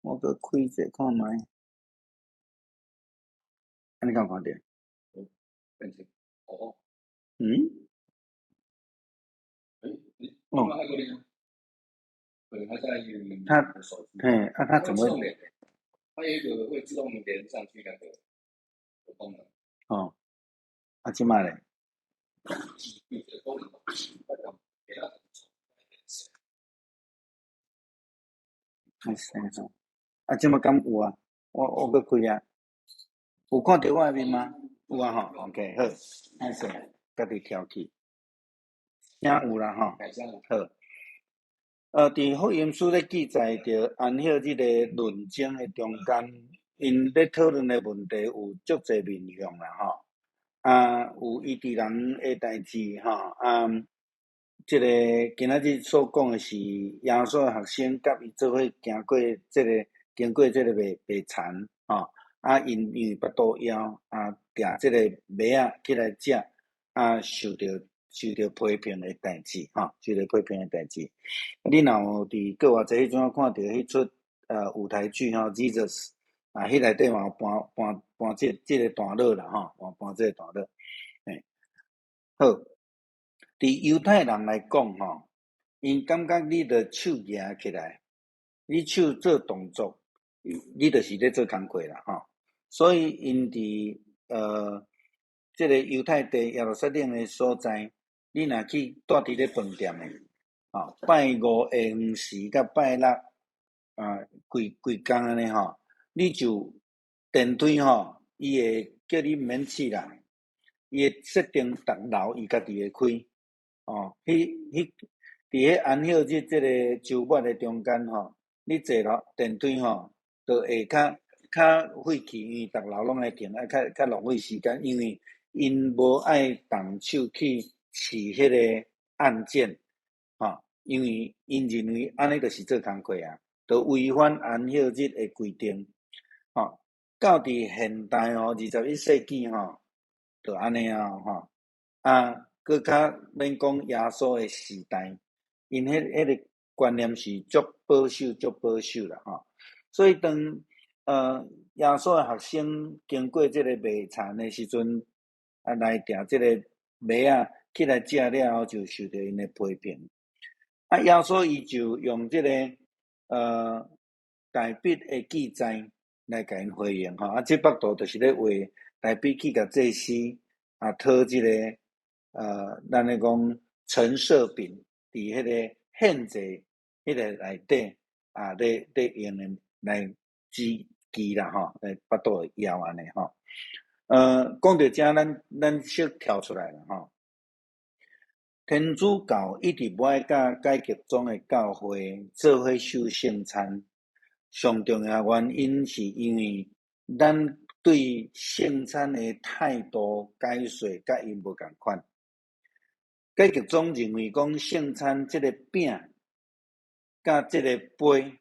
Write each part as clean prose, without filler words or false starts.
我閣開者看覓，按呢敢有看著？哦。嗯？哦。它，嘿，啊，它怎麼？它有一個會自動連上去那個功能。哦，啊，這擺咧？哦。歹勢吼，啊，這擺敢有啊？我閣開啊，有看著我的面嗎？有啊吼，OK，好，歹勢，家己調去，聲有啦吼，好。佇福音書咧記載著安息日的論爭的中間，𪜶咧討論的問題有足濟面向啦吼。啊，有醫治人的代誌吼，啊，這个今仔日所講的是耶穌的學生佮伊做伙行過這个經過這个麥田吼，啊，𪜶因為腹肚枵，啊，掠這個麥仔起來食，啊，受著批評的代誌，吼，受著批評的代誌。你若有佇閣偌濟彼陣看著彼齣舞台劇吼，Jesus 啊，彼內底嘛有搬這個段落啦，吼，搬這個段落，嘿，好。佇猶太人來講，吼，𪜶感覺你著手舉起來，你手做動作，你就是咧做工課啦，吼。所以𪜶佇這个猶太地耶路撒冷的所在，你若去蹛佇咧飯店的，吼，拜五下昏時佮拜六啊，規規工按呢吼，你就電梯吼，伊會叫你毋免試啦，伊會設定逐樓伊家己會開，哦，彼佇彼安息日這个週末的中間吼，你坐落電梯吼，就會較費氣，因為逐樓攏愛停，愛較浪費時間，因為𪜶無愛動手去試彼个按鍵，吼，因為𪜶認為按呢就是做工課啊，就違反安息日的規定，吼。到佇現代吼，21世紀吼，就按呢啊吼，啊，閣較免講耶穌的時代，𪜶彼个觀念是足保守、足保守啦吼。所以當耶穌的學生經過這個麥田的時陣，啊，來掠這個麥仔起來食了後，就受著𪜶的批評。啊，耶穌伊就用這个大衛的記載來共𪜶回應吼。啊，這幅圖就是咧畫大衛去共祭司啊討這个咱咧講陳設餅，佇彼个獻祭彼个內底啊，咧用的來止飢啦吼，來腹肚會枵按呢吼。講著遮，咱小跳出來啦吼。天主教一直無愛佮改革宗的教會做伙守聖餐，上重要原因是因為咱對聖餐的態度解說佮𪜶無仝款。改革宗認為講聖餐這個餅佮這個杯，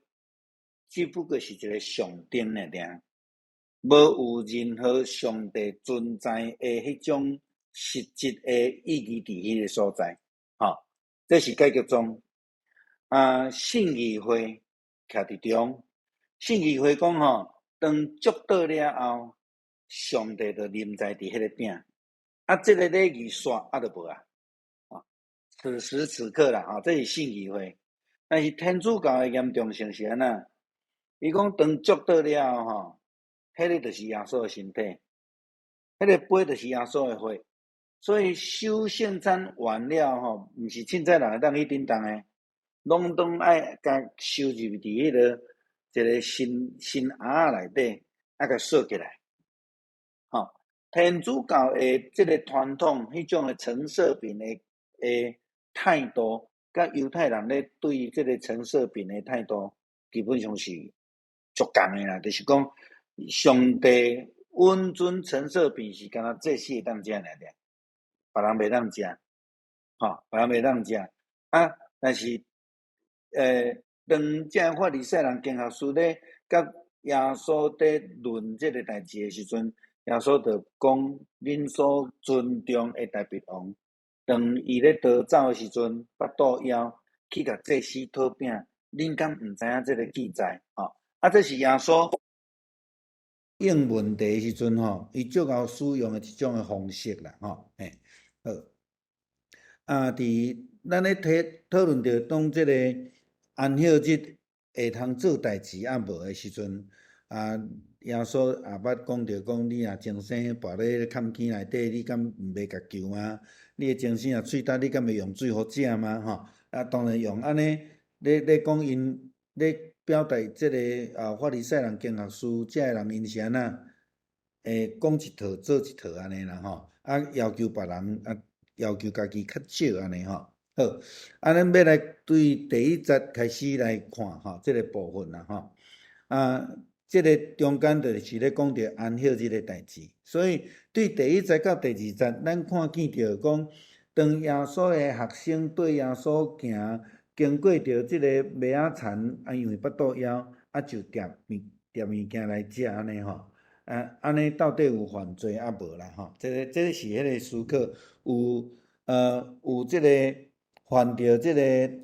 只不過是一個象徵爾爾，無有任何上帝存在的彼種實質的意義佇彼个所在，吼，這是改革宗。啊，信義會徛佇中，信義會講吼，當祝禱了後，上帝就臨在佇彼个餅，啊，這个禮儀煞啊就無啊，此時此刻啦，吼，這是信義會。但是天主教的嚴重性是按怎？伊講當祝禱了後，吼，彼个就是耶穌的身體，彼个杯就是耶穌的血。所以守聖餐完了吼，毋是凊彩人會當去叮當的，攏總愛共收入佇彼个一个新盒仔內底，啊共鎖起來。吼，天主教的這个傳統，彼種的陳設餅的態度，佮猶太人咧對這个陳設餅的態度，基本上是足仝的啦。就是講，上帝允准陳設餅是干焦祭司會當食爾爾，別人袂當食，吼，別人袂當食。啊，但是，當這法利賽人經學士咧，佮耶穌佇論這个代誌的時陣，耶穌就講：恁所尊重的大衛王，當伊咧逃走的時陣，腹肚枵，去共祭司討餅，恁敢毋知影這个記載？吼，啊，這是耶穌應問題的時陣吼，伊足𠢕使用的一種的方式啦，吼，嘿，好。啊，佇咱咧討論著當這個安息日會通做代誌抑無的時陣，啊，耶穌也捌講著講，你若前生跋咧崁坑內底，你敢毋袂共救嗎？你的前生若喙焦，你敢袂用水予食嗎？吼，啊，當然用按呢咧講𪜶咧表達這个啊法利賽人、經學師這个人𪜶是按怎？會講一套做一套按呢啦吼，啊要求別人啊要求家己較少按呢吼。好，啊，咱欲來對第一節開始來看吼，這个部分啦吼。啊，這个中間就是咧講著安息日的代誌，所以對第一節到第二節，咱看見著講，當耶穌的學生對耶穌行經過著這個麥仔田，啊，因為腹肚枵，啊，就挃物件來食按呢吼。啊，按呢到底有犯罪抑無啦吼？這个是彼个思考，有這个犯著這个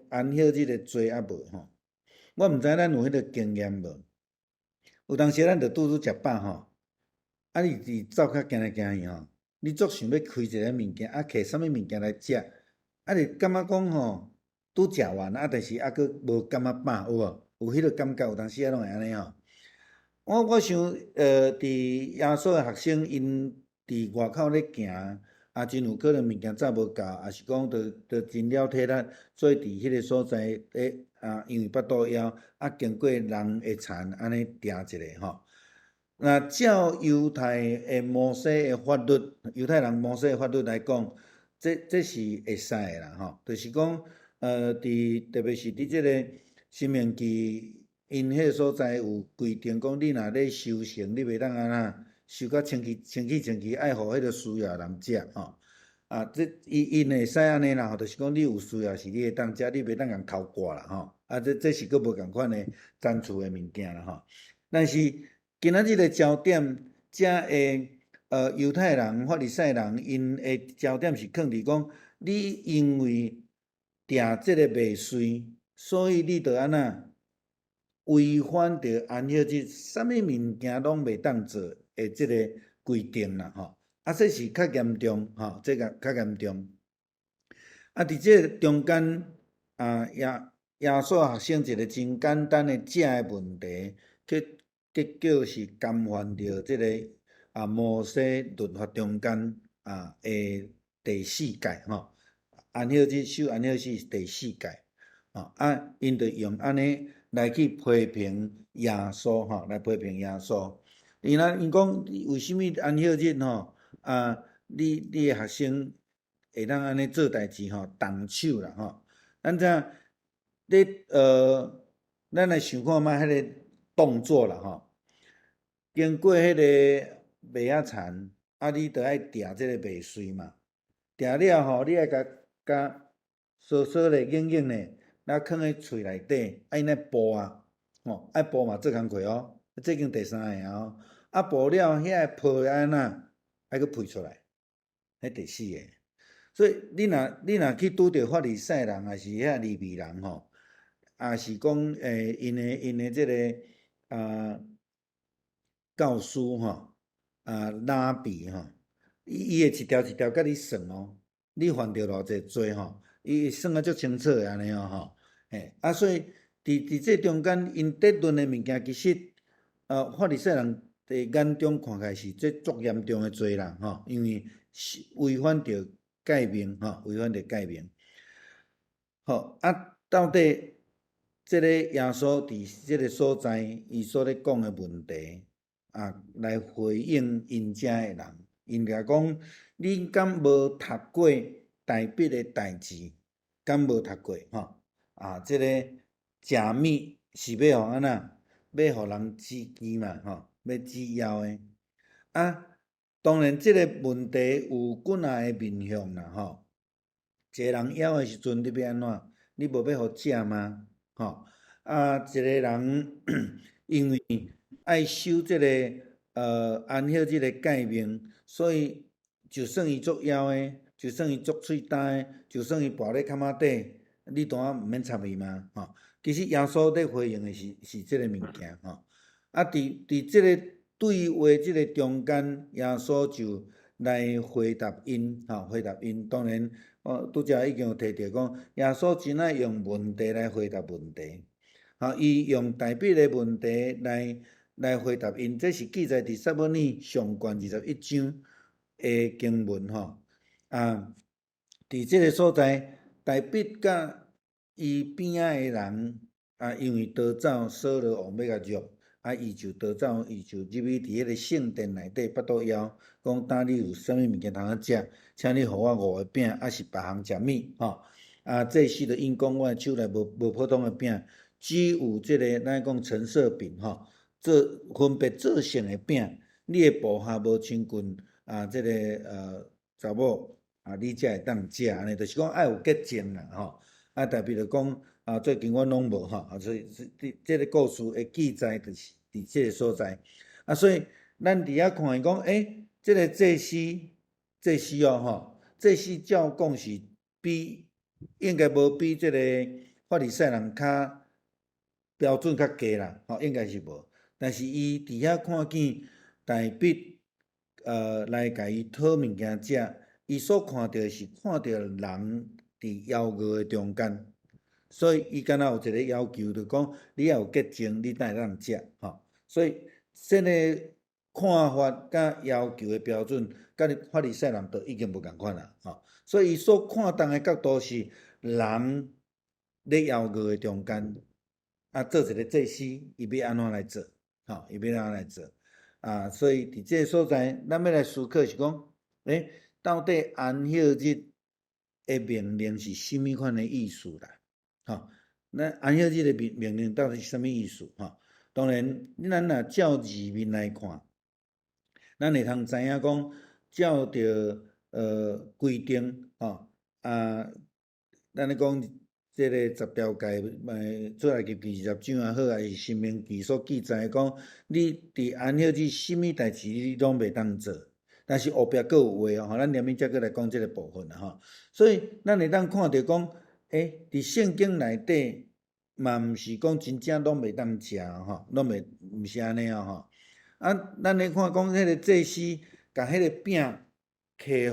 安息日的罪抑無吼？我毋知咱有彼个經驗無？有當時咱就拄拄食飽吼，啊，你佇走較行來行去吼，你足想欲開一个物件，啊，摕啥物物件來食，啊，你感覺講吼，拄食完啊，但是猶閣無感覺飽，有無？有彼个感覺，有當時仔攏會按呢吼。我想，佇耶穌的學生𪜶佇外口咧行，啊，真有可能物件走無夠，抑是講著真了體力，所以佇彼个所在咧啊，因為腹肚枵，啊，經過人的田按呢定一下吼。若照猶太的摩西的法律，猶太人摩西的法律來講，這是會使的啦吼。就是講，佇特別是佇這个申命記，𪜶彼个所在有規定講，你若咧收成，你袂當按怎收甲清氣清氣清氣，愛予彼个需要的人食吼。啊，這伊𪜶會使按呢啦吼，就是講你有需要時你會當食，你袂當共偷割啦吼。啊，這是閣無仝款的層次的物件啦吼。但是今仔日的焦點，遮的猶太人、法利賽人，𪜶的焦點是囥佇講，你因為挃這个麥穗，所以你就按怎違反著安息日，啥物物件攏袂當做的這个規定啦吼。啊，這是較嚴重吼，這个較嚴重。啊，佇這个中間啊，耶穌學生一个真簡單的食的問題，去結果是干犯著這个啊摩西律法中間啊的第四誡吼，安息日守安息日第四誡，吼啊，𪜶就用按呢來去批評耶穌吼，來批評耶穌。伊若𪜶講為啥物安息日吼啊，你的學生會當按呢做代誌吼，動手啦吼。咱知影你咱來想看覓彼个動作啦吼。經過彼個麥仔田，啊，你著愛挃這个麥穗嘛。挃了吼，你愛共共梳梳咧、軟軟咧，啊，囥佇喙內底，啊，𪜶愛剝啊，吼，愛剝嘛做工課哦，這已經第三个哦。啊，剝了遐个皮按怎，愛閣噴出來，彼第四个。所以你若去拄著法利賽人，抑是遐利未人吼，抑是講𪜶的這个啊教師吼，啊拉比吼，伊會一條一條共你算哦，你犯著偌濟罪吼，伊會算甲足清楚的按呢哦吼，嘿，啊所以佇這中間，𪜶爭論的物件，其實法利賽人的眼中看起來是這足嚴重的罪啦吼，因為是違反著誡命吼，違反著誡命。好啊，到底這个耶穌佇這个所在，伊所咧講的問題啊，來回應𪜶遮的人，𪜶共講，你敢無讀過大衛的代誌？敢無讀過吼？啊，這个食物是欲予按怎？欲予人止飢嘛吼，欲止枵的。啊，當然這个問題有幾若个面向啦吼。一个人枵的時陣，你欲按怎？你無欲予食嗎？吼啊，一個人因為愛守這个安息日的誡命，所以就算伊足枵的，就算伊足喙焦的，就算伊跋咧崁仔底，你當然毋免插伊嘛，吼。其實耶穌咧回應的是這个物件吼。啊，佇這个對話這个中間，耶穌就來回答𪜶，吼，回答𪜶。當然，我拄才已經有提著講，耶穌真愛用問題來回答問題。吼，伊用大衛的問題來回答𪜶，這是記載佇撒母耳上卷21章的經文吼。啊，佇這个所在，大衛佮伊邊仔的人啊，因為逃走，掃羅王欲共掠，啊，伊就逃走，伊就入去佇彼个聖殿內底，腹肚枵，講今日有啥物物件通好食，請你予我五個餅，抑是別項食物吼。啊，祭司就應講，我的手內無普通的餅，只有這个咱講陳設餅吼，做分別做聖的餅，你的部下無親近啊，這个查某啊，你才會當食按呢，就是講愛有潔淨啦吼。啊，特別就講啊，最近阮攏無吼，啊，所以這个故事的記載就是佇這个所在。啊，所以咱佇遐看見講，欸，這个祭司，祭司哦吼，祭司照講是比應該無比這个法利賽人較標準較低啦，吼，應該是無。但是伊佇遐看見大衛來共伊討物件食，伊所看著的是看著人佇枵餓的中間，所以伊敢若有一个要求，就講你愛有潔淨，你才會當食，吼。所以這个看法佮要求的標準，佮法利賽人就已經無仝款啦，吼。所以伊所看重的角度是人咧枵餓的中間，啊，做一个祭司，伊欲按怎來做，吼，伊欲按怎來做，啊，所以佇這个所在，咱欲來思考是講，欸，到底安息日的命令是啥物款的意思啦？吼，咱安息日的命令到底是啥物意思？吼，當然，咱若照字面來看，咱會通知影講，照著規定，吼，啊，咱咧講這个十條誡，出埃及記20章也好，抑是申命記所記載講，你佇安息日啥物代誌你攏袂當做。但是後壁閣有話哦，吼，咱連面才閣來講這个部分啦，吼。所以咱會當看著講，欸，佇聖經內底嘛，毋是講真正攏袂當食吼，攏袂，毋是按呢哦，吼。啊，咱咧看講彼个祭司共彼个餅提予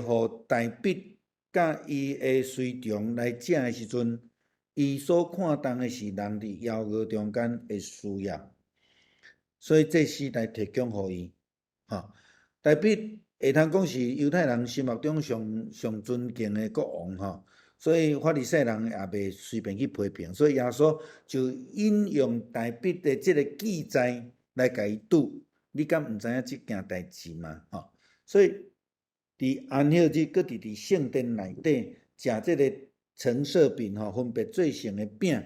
大衛佮伊的隨從來食的時陣，伊所看重的是人佇枵餓中間的需要，所以祭司來提供予伊，吼。大衛會通講是猶太人心目中上上尊敬的國王吼，所以法利賽人也袂隨便去批評，所以耶穌就引用大衛的這个記載來共伊拄，你敢毋知影這件代誌嗎？吼，所以佇安息日，閣佇聖殿內底食這个陳設餅吼，分別做聖的餅，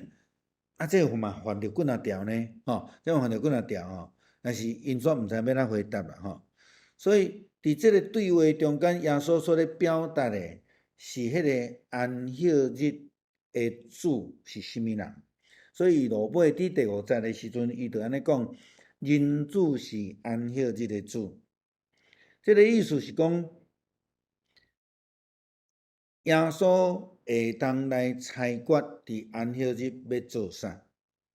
啊，這個嘛犯著幾若條呢？吼，這嘛犯著幾若條吼，但是𪜶煞毋知欲按怎回答啦吼，所以佇這个對話中間，耶穌所咧表達的是彼个安息日的主是啥物人。所以落尾佇第五節的時陣，伊就按呢講：人子是安息日的主。這个意思是講，耶穌會當來裁決佇安息日欲做啥，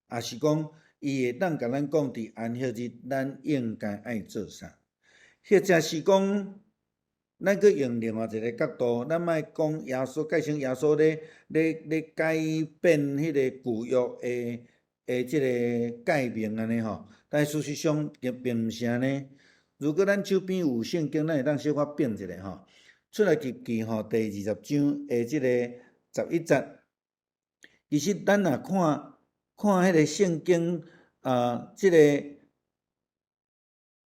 抑是講伊會當共咱講佇安息日咱應該愛做啥，或者是講，咱閣用另外一个角度，咱莫講耶穌，解成耶穌咧改變彼個舊約的這个誡命按呢吼，但事實上並毋是按呢。如果咱手邊有聖經，咱會當小可變一下吼。出埃及記吼第二十章的這个11節，其實咱若看看彼个聖經啊，這个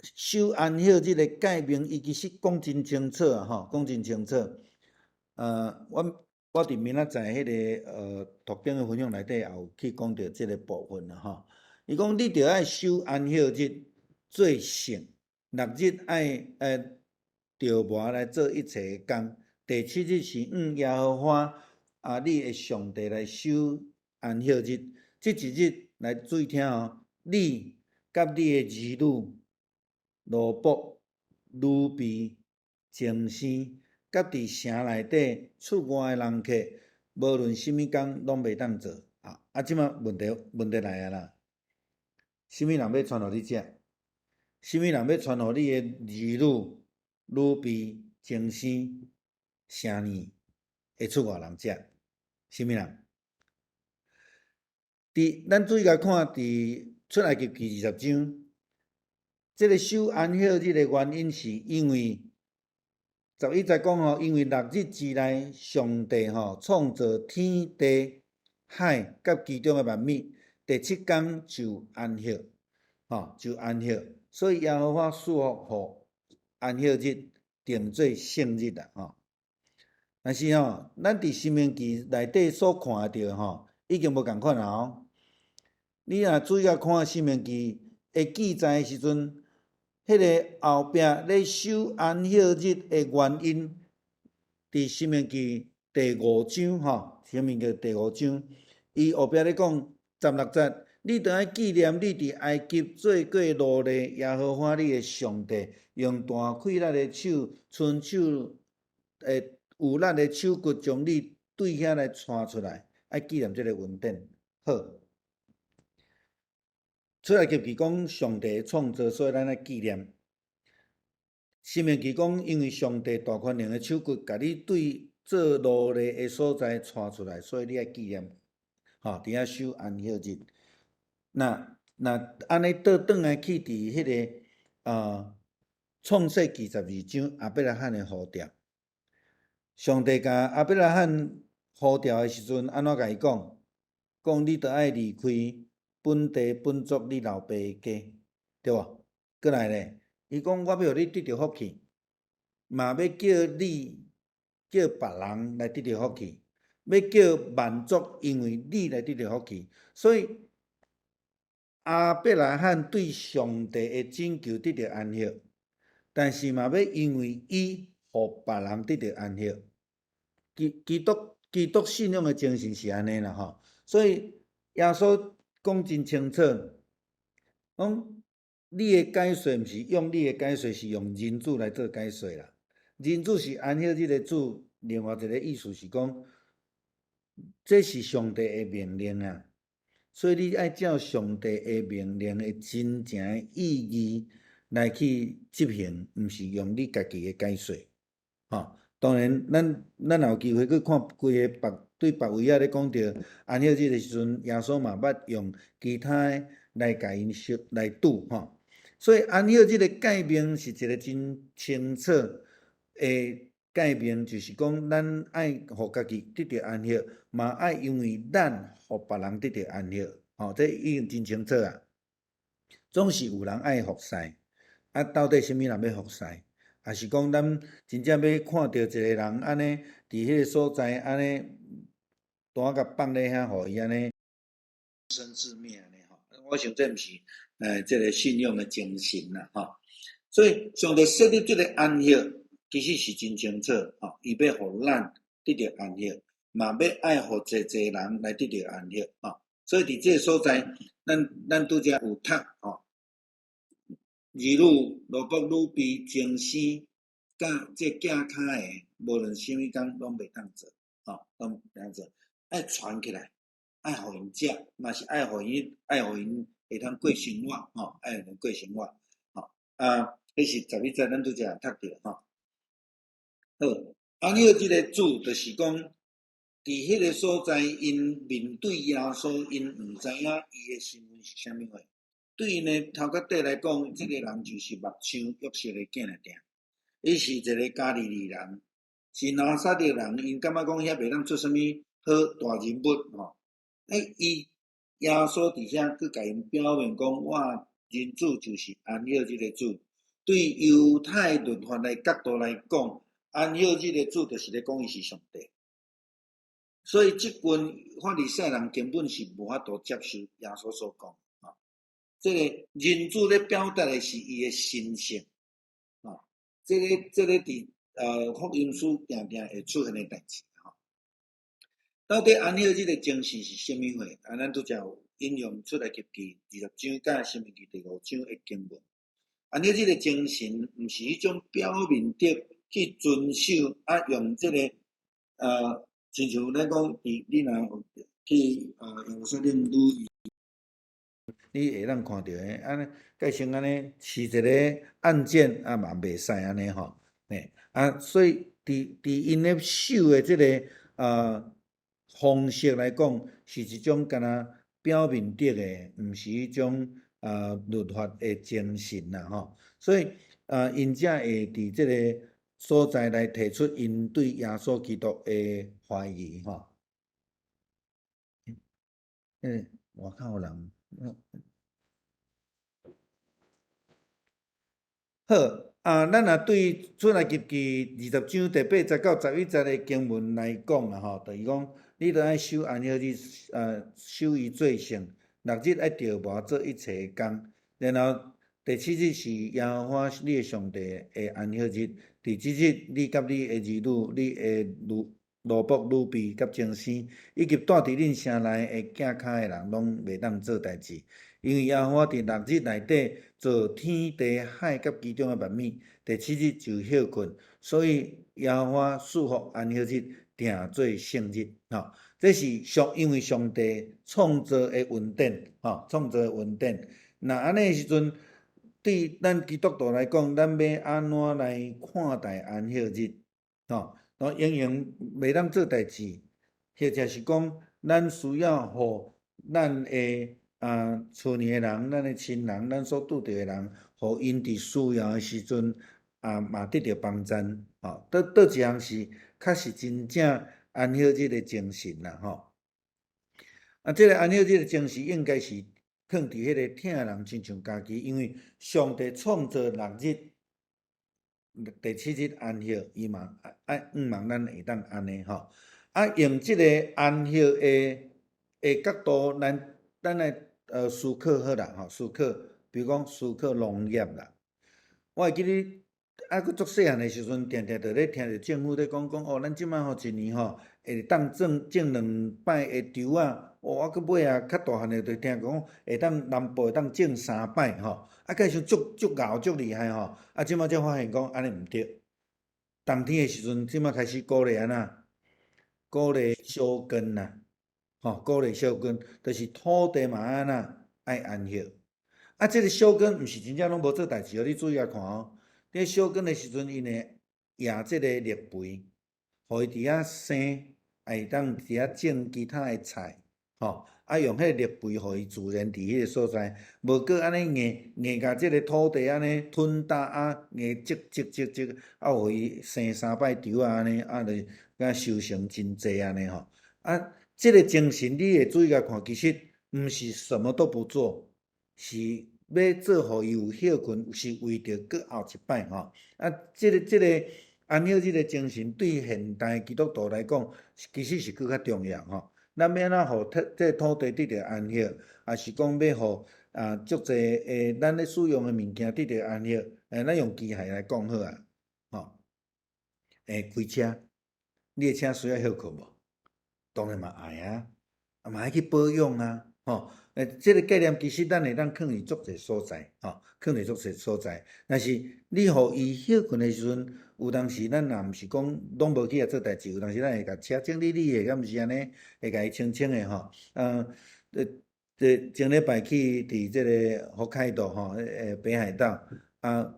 守安息日的誡命，伊其實講真清楚啊，吼，講真清楚。我佇明仔載彼个讀經的分享內底也有去講著這个部分啦，吼。伊講你著愛守安息日做聖，六日愛著無來做一切的工，第七日是向耶和華啊，你的上帝來守安息日。這一日來注意聽哦，你佮你的兒女、奴僕、女婢、童生，佮佇城內底出外的人客，無論啥物工攏袂當做啊。啊，這馬問題來啊啦，啥物人欲傳予你食？啥物人欲傳予你的兒女、女婢、終生、成年會出外人食？啥物人？佇咱注意共看，佇出埃及記二十章，這个守安息日的原因是因為11節講吼，因為六日之內，上帝吼創造天地海佮其中的萬物，第七工就安息，吼就安息，所以耶和華賜福予安息日，定做聖日啦，吼。但是吼，咱佇申命記內底所看著吼，已經無仝款啊哦。你若注意共看申命記的記載的時陣，彼个後壁咧守安息日的原因，佇申命記第五章吼，申命記第五章，伊後壁咧講16節，你著愛紀念你佇埃及做過奴隸，耶和華你的上帝用大氣力的手，伸手的有力的手骨將你對遐來帶出來，愛紀念這个恩典。好，出埃及記講上帝創造，所以咱愛紀念。申命記講，因為上帝大權能的手骨，共你對做奴隸的所在帶出來，所以你愛紀念，吼，佇遐守安息日。若按呢倒轉來去佇彼个創世記12章亞伯拉罕的呼召，上帝共亞伯拉罕呼召的時陣，按怎共伊講？講你著愛離開本地本族你老爸的家，對無？閣來咧，伊講我欲予你得著福氣，嘛欲叫你叫別人來得著福氣，欲叫萬族因為你來得著福氣。所以亞伯拉罕對上帝的拯救得著安息，但是嘛欲因為伊予別人得著安息。基督信仰的精神是按呢啦吼，所以耶穌講真清楚，講你的解說毋是用你的解說，是用人子來做解說啦。人子是安息日的主，另外一个意思是講，這是上帝的命令啊，所以你愛照上帝的命令的真正的意義來去執行，毋是用你家己的解說，吼。當然，咱若有機會去看規个別對別位仔咧講著安息日的時陣，耶穌嘛捌用其他的來共𪜶說來拄吼。所以安息日的誡命是一个真清楚的誡命，就是講咱愛予家己得著安息，嘛愛因為咱予別人得著安息，吼，這已經真清楚啊。總是有人愛服侍，啊，到底啥物人欲服侍？抑是講咱真正欲看著一个人按呢，佇彼个所在按呢，單共放咧遐，予伊按呢自生自滅按呢吼。我想這毋是這个信仰的精神啦吼。所以上帝設立這个安息，其實是真清楚吼，伊欲予咱得著安息，嘛欲愛予濟濟人來得著安息吼。所以佇這个所在，咱拄才有讀吼。兒女、奴僕、女婢、終生，佮這寄跤的，無論啥物工攏袂當做，吼，攏袂當做，愛傳起來，愛予𪜶食，嘛是愛予𪜶會通過生活，吼，愛予𪜶過生活，吼，啊，彼是11節，咱拄才讀著，吼。好，安息日的主就是講，佇彼个所在，𪜶面對耶穌，𪜶毋知影伊的身份是啥物貨。對𪜶的頭殼底來講，這个人就是木匠約瑟的囝爾爾，伊是一个加利利人，是拿撒勒人。𪜶感覺講遐袂當出啥物好大人物吼。欸，伊耶穌佇遐閣共𪜶表明講，我人子就是安息日的主。對猶太律法的角度來講，安息日的主就是咧講伊是上帝。所以這群法利賽人根本是無法度接受耶穌所講。這个人子咧表達的是伊的神性，啊，這个佇福音書定定會出現的代誌，吼。到底安息日的精神是啥物貨？啊，咱拄才有引用出埃及記20章佮申命記第五章的經文。安息日的精神毋是彼種表面的去遵守，啊，用這个，親像咱講佇你若有去耶路撒冷旅遊，你會當看著的，按呢蓋成按呢飼一个按鍵啊嘛袂使按呢吼，嘿啊，所以佇𪜶咧守的這个方式來講，是一種敢若表面頂的，毋是彼種律法的精神啦吼。所以𪜶才會佇這个所在來提出𪜶對耶穌基督的懷疑吼。外口有人。好，啊，咱若對出埃及記20章第8節到11節的經文來講啊吼，就是講你著愛守安息日，守伊做聖，六日愛著無做一切工，然後第七日是耶和華你的上帝的安息日，佇這日你佮你的兒女、你的奴奴僕、女婢佮眾生，以及蹛佇恁城內的行跤的人，攏袂當做代誌。因為耶和華佇六日內底造天地海佮其中的萬物，第七日就歇睏，所以耶和華賜福安息日，定做聖日。吼，這是上因為上帝創造的恩典，吼，創造的恩典。若按呢時陣，對咱基督徒來講，咱欲按怎來看待安息日？吼，永遠袂當做代誌，或者是講，咱需要予咱的厝裡的人，咱的親人，咱所拄著的人，予𪜶佇需要的時陣，嘛得著幫贊，吼，佗一項是確實真正安息日的精神啦，吼。啊，這个安息日的精神應該是囥佇彼个疼人親像家己，因為上帝創造六日，第七日安息，伊嘛愛向望咱會當按呢吼。啊，用這个安息的角度，咱來思考好啦，吼，思考，比如講思考農業啦。我會記得猶閣足細漢的時陣，定定就咧聽著政府咧講講哦，咱這擺吼一年吼會當種種兩擺的稻仔，哦，啊，閣尾啊較大漢的就聽講會當南部會當種三擺吼，啊，蓋想足足𠢕足厲害吼，啊，這擺才發現講按呢毋對。冬天的時陣，這擺開始鼓勵按怎？鼓勵休耕啦。吼，鼓勵休耕，就是土地嘛按怎愛安息。啊，這个休耕毋是真正攏無做代誌哦，你注意來看哦。佇休耕的時陣，𪜶會掖這个綠肥，予伊佇遐生，會當佇遐種其他的菜，吼。啊，用彼个綠肥，予伊自然佇彼个所在，無閣按呢硬硬共這个土地按呢吞焦啊，硬積積積積，啊，予伊生三擺稻仔按呢，啊，就敢收成真濟按呢吼。啊，這个精神你會注意共看，其實毋是什麼都不做，是欲做予伊有歇睏，是為著閣後一擺吼。啊，這个安息日的精神對現代基督徒來講，其實是閣較重要吼。咱欲按怎予這個土地得著安息，抑是講欲予足濟的咱咧使用的物件得著安息？咱用機械來講好啊，吼。開車，你的車需要歇睏無？當然嘛愛啊，嘛愛去保養啊，吼。這个概念其實咱會當囥佇足濟所在，吼，囥佇足濟所在。但是你予伊歇睏的時陣，有當時咱也毋是講攏無去遐做代誌，有當時咱會共車整理理的，敢毋是按呢？會共伊清清的吼。這前禮拜去佇這个北海道吼，北海道啊，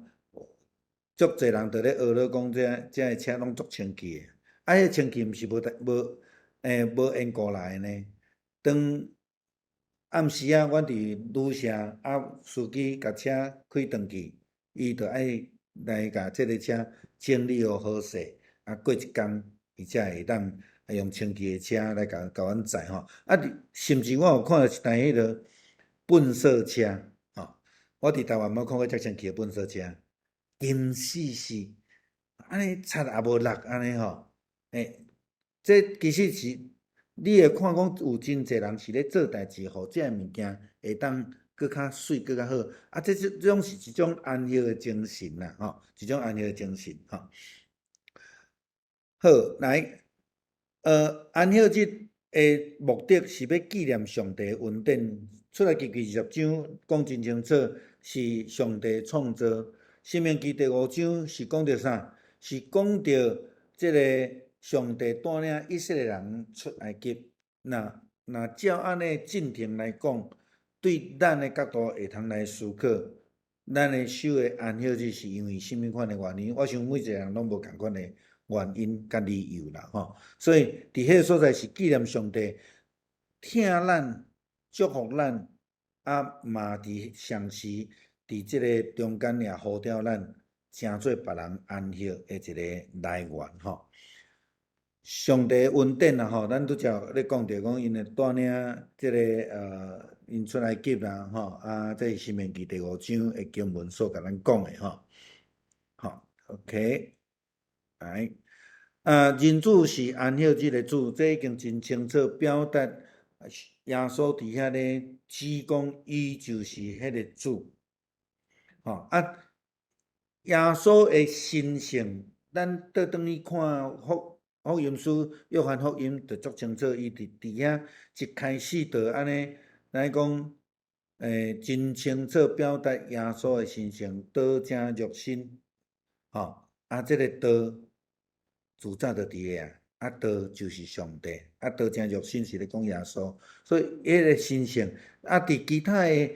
足濟人佇咧學咧講，這个車攏足清氣的。啊，彼清氣毋是無無無緣故來的呢。當暗時仔，阮佇旅社，啊，司機共車開轉去，伊就愛來共這个車整理予好勢，啊，過一工，伊才會當用清氣的車來共共阮載吼。啊，甚至我有看著一台彼个糞掃車，吼，我佇台灣無看過遮清氣的糞掃車，金絲絲，按呢擦也無落按呢吼，這其實是你會看講有真濟人是咧做代誌，予這个物件會當閣較媠、閣較好。啊，這種是一種安息的精神啦，吼，一種安息的精神，吼。好，來，安息日的目的是欲紀念上帝的恩典。出埃及記20章講真清楚，是上帝創造。申命記第五章是講著啥？是講著這个上帝帶領以色列人出埃及，若若照按呢進程來講，對咱的角度會通來思考，咱的守的安息日是因為啥物款的原因？我想每一個人攏無仝款的原因佮理由啦，吼。所以佇彼個所在是紀念上帝疼咱、祝福咱，啊嘛佇同時佇這个中間也呼召咱，成做別人安息的一个來源，吼。上帝恩典啊，吼，咱拄才咧講著講，𪜶會帶領這个𪜶出埃及啦，吼，啊，這是申命記第五章的經文所共咱講的，吼。好，OK，來，啊，人子是安息日的主，這已經真清楚表達耶穌佇遐咧指講，伊就是彼个主。吼啊，耶穌的神性，咱倒轉去看福音書，約翰福音就足清楚，伊佇遐一開始就按呢來講，真清楚表達耶穌的神性，道成肉身，吼，啊，這个道自早就佇咧啊，啊，道就是上帝，啊，道成肉身是咧講耶穌，所以彼个神性，啊，佇其他的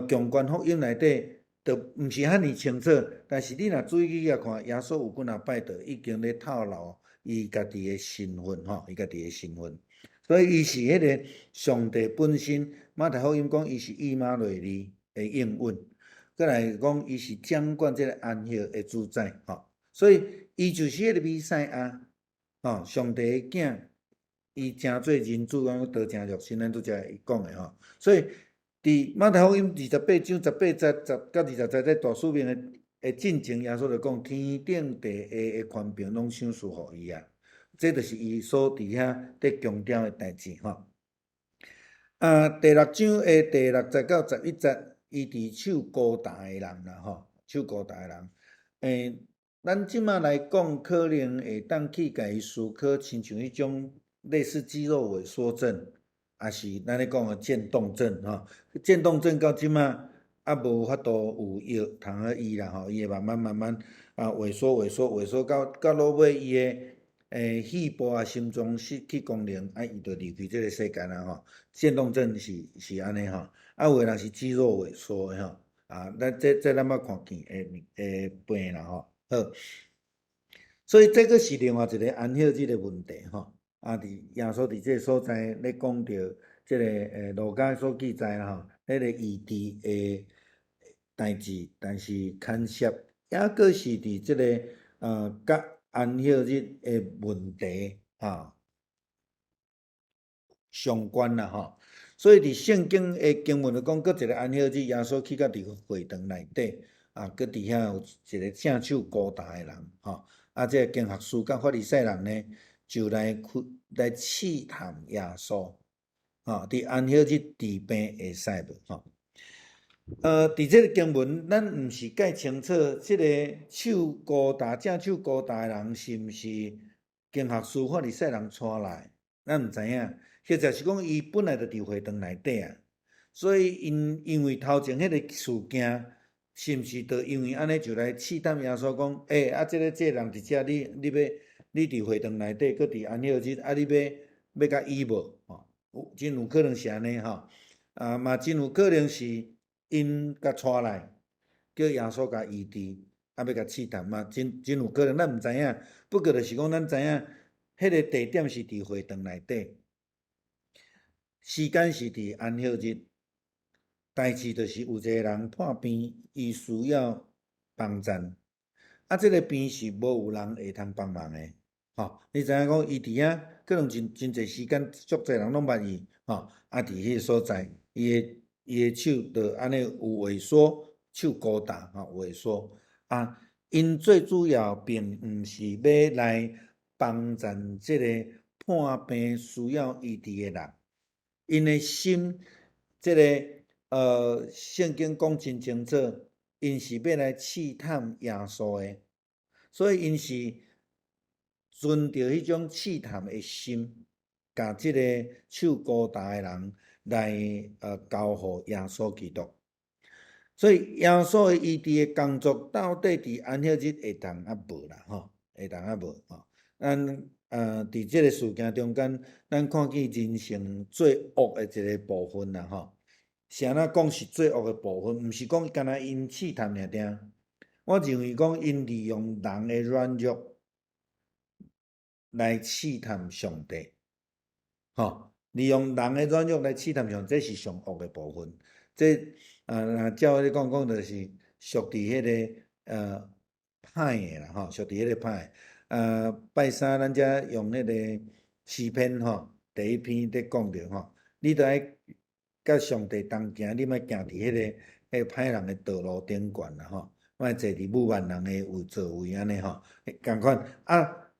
共觀福音內底，就毋是遐爾清楚，但是你若注意去共看，耶穌有幾若擺就已經咧透露伊家己的身份，吼，伊家己的身份，所以伊是彼个上帝本身。馬太福音講伊是以馬內利的應允，閣來講伊是掌管這个安息的主宰，吼，所以伊就是彼个彌賽亞，吼，上帝的囝，伊成做人子，講道成肉身，咱拄才講的吼，所以佇馬太福音28章18節10到20節，這大使命的進前，耶穌就講天頂地下的權柄攏賞賜予伊啊，這就是伊所佇遐佇強調的代誌吼。啊，第六章的第6節到11節，醫治手孤焦的人啦吼，手孤焦的人。咱這馬來講，可能會當去共伊思考，親像彼種類似肌肉萎縮症，抑是咱咧講的漸凍症吼。漸凍症到這馬猶無法度有藥通好醫啦吼，伊會慢慢慢慢啊萎縮萎縮萎縮到落尾伊的肺部啊心臟失去功能，啊伊就離開這个世間啊吼。漸凍症是按呢吼，啊有的人是肌肉萎縮的吼，啊咱這咱捌看見的病啦吼。好，所以這閣是另外一个安息日的問題吼。啊，佇耶穌佇這个所在咧講著這个路加所記載啦吼，彼个醫治的代誌，但是牽涉抑閣是佇這个佮安息日的問題吼相關啦吼。所以佇聖經的經文就講，閣一个安息日，耶穌去到佇會堂內底，啊，閣佇遐有一個正手孤焦的人，吼，啊，這個經學士佮法利賽人呢，就來開來試探耶穌，吼，佇安息日治病會使無？吼，佇這个經文，咱毋是蓋清楚，這个手孤焦、正手孤焦的人是毋是經學士、法利賽人帶來？咱毋知影，或者是講伊本來就佇會堂內底啊，所以𪜶因為頭前彼个事件，是毋是就因為按呢就來試探耶穌講，啊，這个人佇遮，你欲你佇會堂內底，閣佇安息日，啊，你欲共醫無？吼，有真有可能是按呢吼，啊，嘛真有可能是𪜶共帶來，叫耶穌共醫治，啊，欲共試探嘛，真有可能，咱毋知影。不過就是講，咱知影，彼个地點是佇會堂內底，時間是佇安息日。代誌就是有一个人破病，伊需要幫贊，啊，這个病是無有人會通幫忙的，吼。你知影講，伊佇遐可能真濟時間，足濟人攏捌伊，吼。啊，佇彼个所在，伊的手就按呢有萎縮，手孤焦，吼，萎縮。啊，𪜶最主要並毋是欲來幫贊這个破病需要醫治的人，𪜶的心，這个聖經講真清楚，𪜶是欲來試探耶穌的，所以𪜶是存著彼種試探的心，共這个手孤焦的人來交予耶穌基督。所以耶穌的醫治的工作到底佇安息日會當抑無啦？吼，會當抑無？吼，咱啊，佇這个事件中間，咱看見人性最惡的一个部分啦，吼。是按怎講是最惡的部分？毋是講干焦𪜶試探爾爾。我認為講𪜶利用人的軟弱來試探上帝，吼，利用人的軟弱來試探上帝，這是上惡的部分。這啊，若照你講講，就是屬佇彼个歹的啦，吼，屬佇彼個歹的。拜三咱才用彼个詩篇吼，第一篇咧講著吼，你著愛佮上帝同行，你莫行佇彼个歹人的道路頂懸啦吼，莫坐佇侮慢人的位座位按呢吼，仝款啊，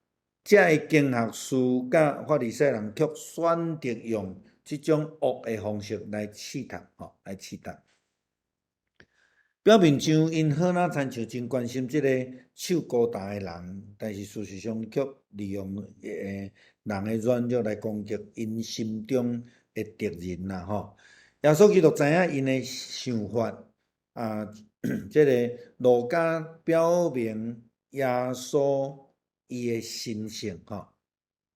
遮个經學士佮法利賽人卻選擇用這種惡的方式來試探吼，來試探。表面上，𪜶好若親像真關心這個手孤焦的人，但是事實上卻利用人的軟弱來攻擊𪜶心中的敵人啦吼。耶穌基督知影𪜶的想法，啊，這个路加表明耶穌伊的神性吼。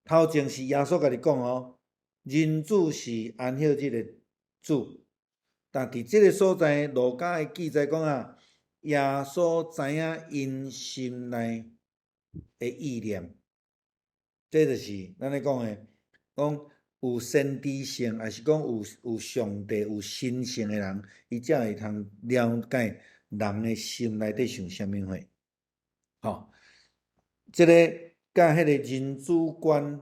頭前是耶穌家己講哦，人子是安息日的主。但佇這个所在，路加的記載講啊，耶穌知影𪜶心內的意念，這就是咱咧講的，講有先知性，抑是講有上帝有神性的人，伊才會通了解人的心內底想啥物貨。吼，這个佮彼个人子觀，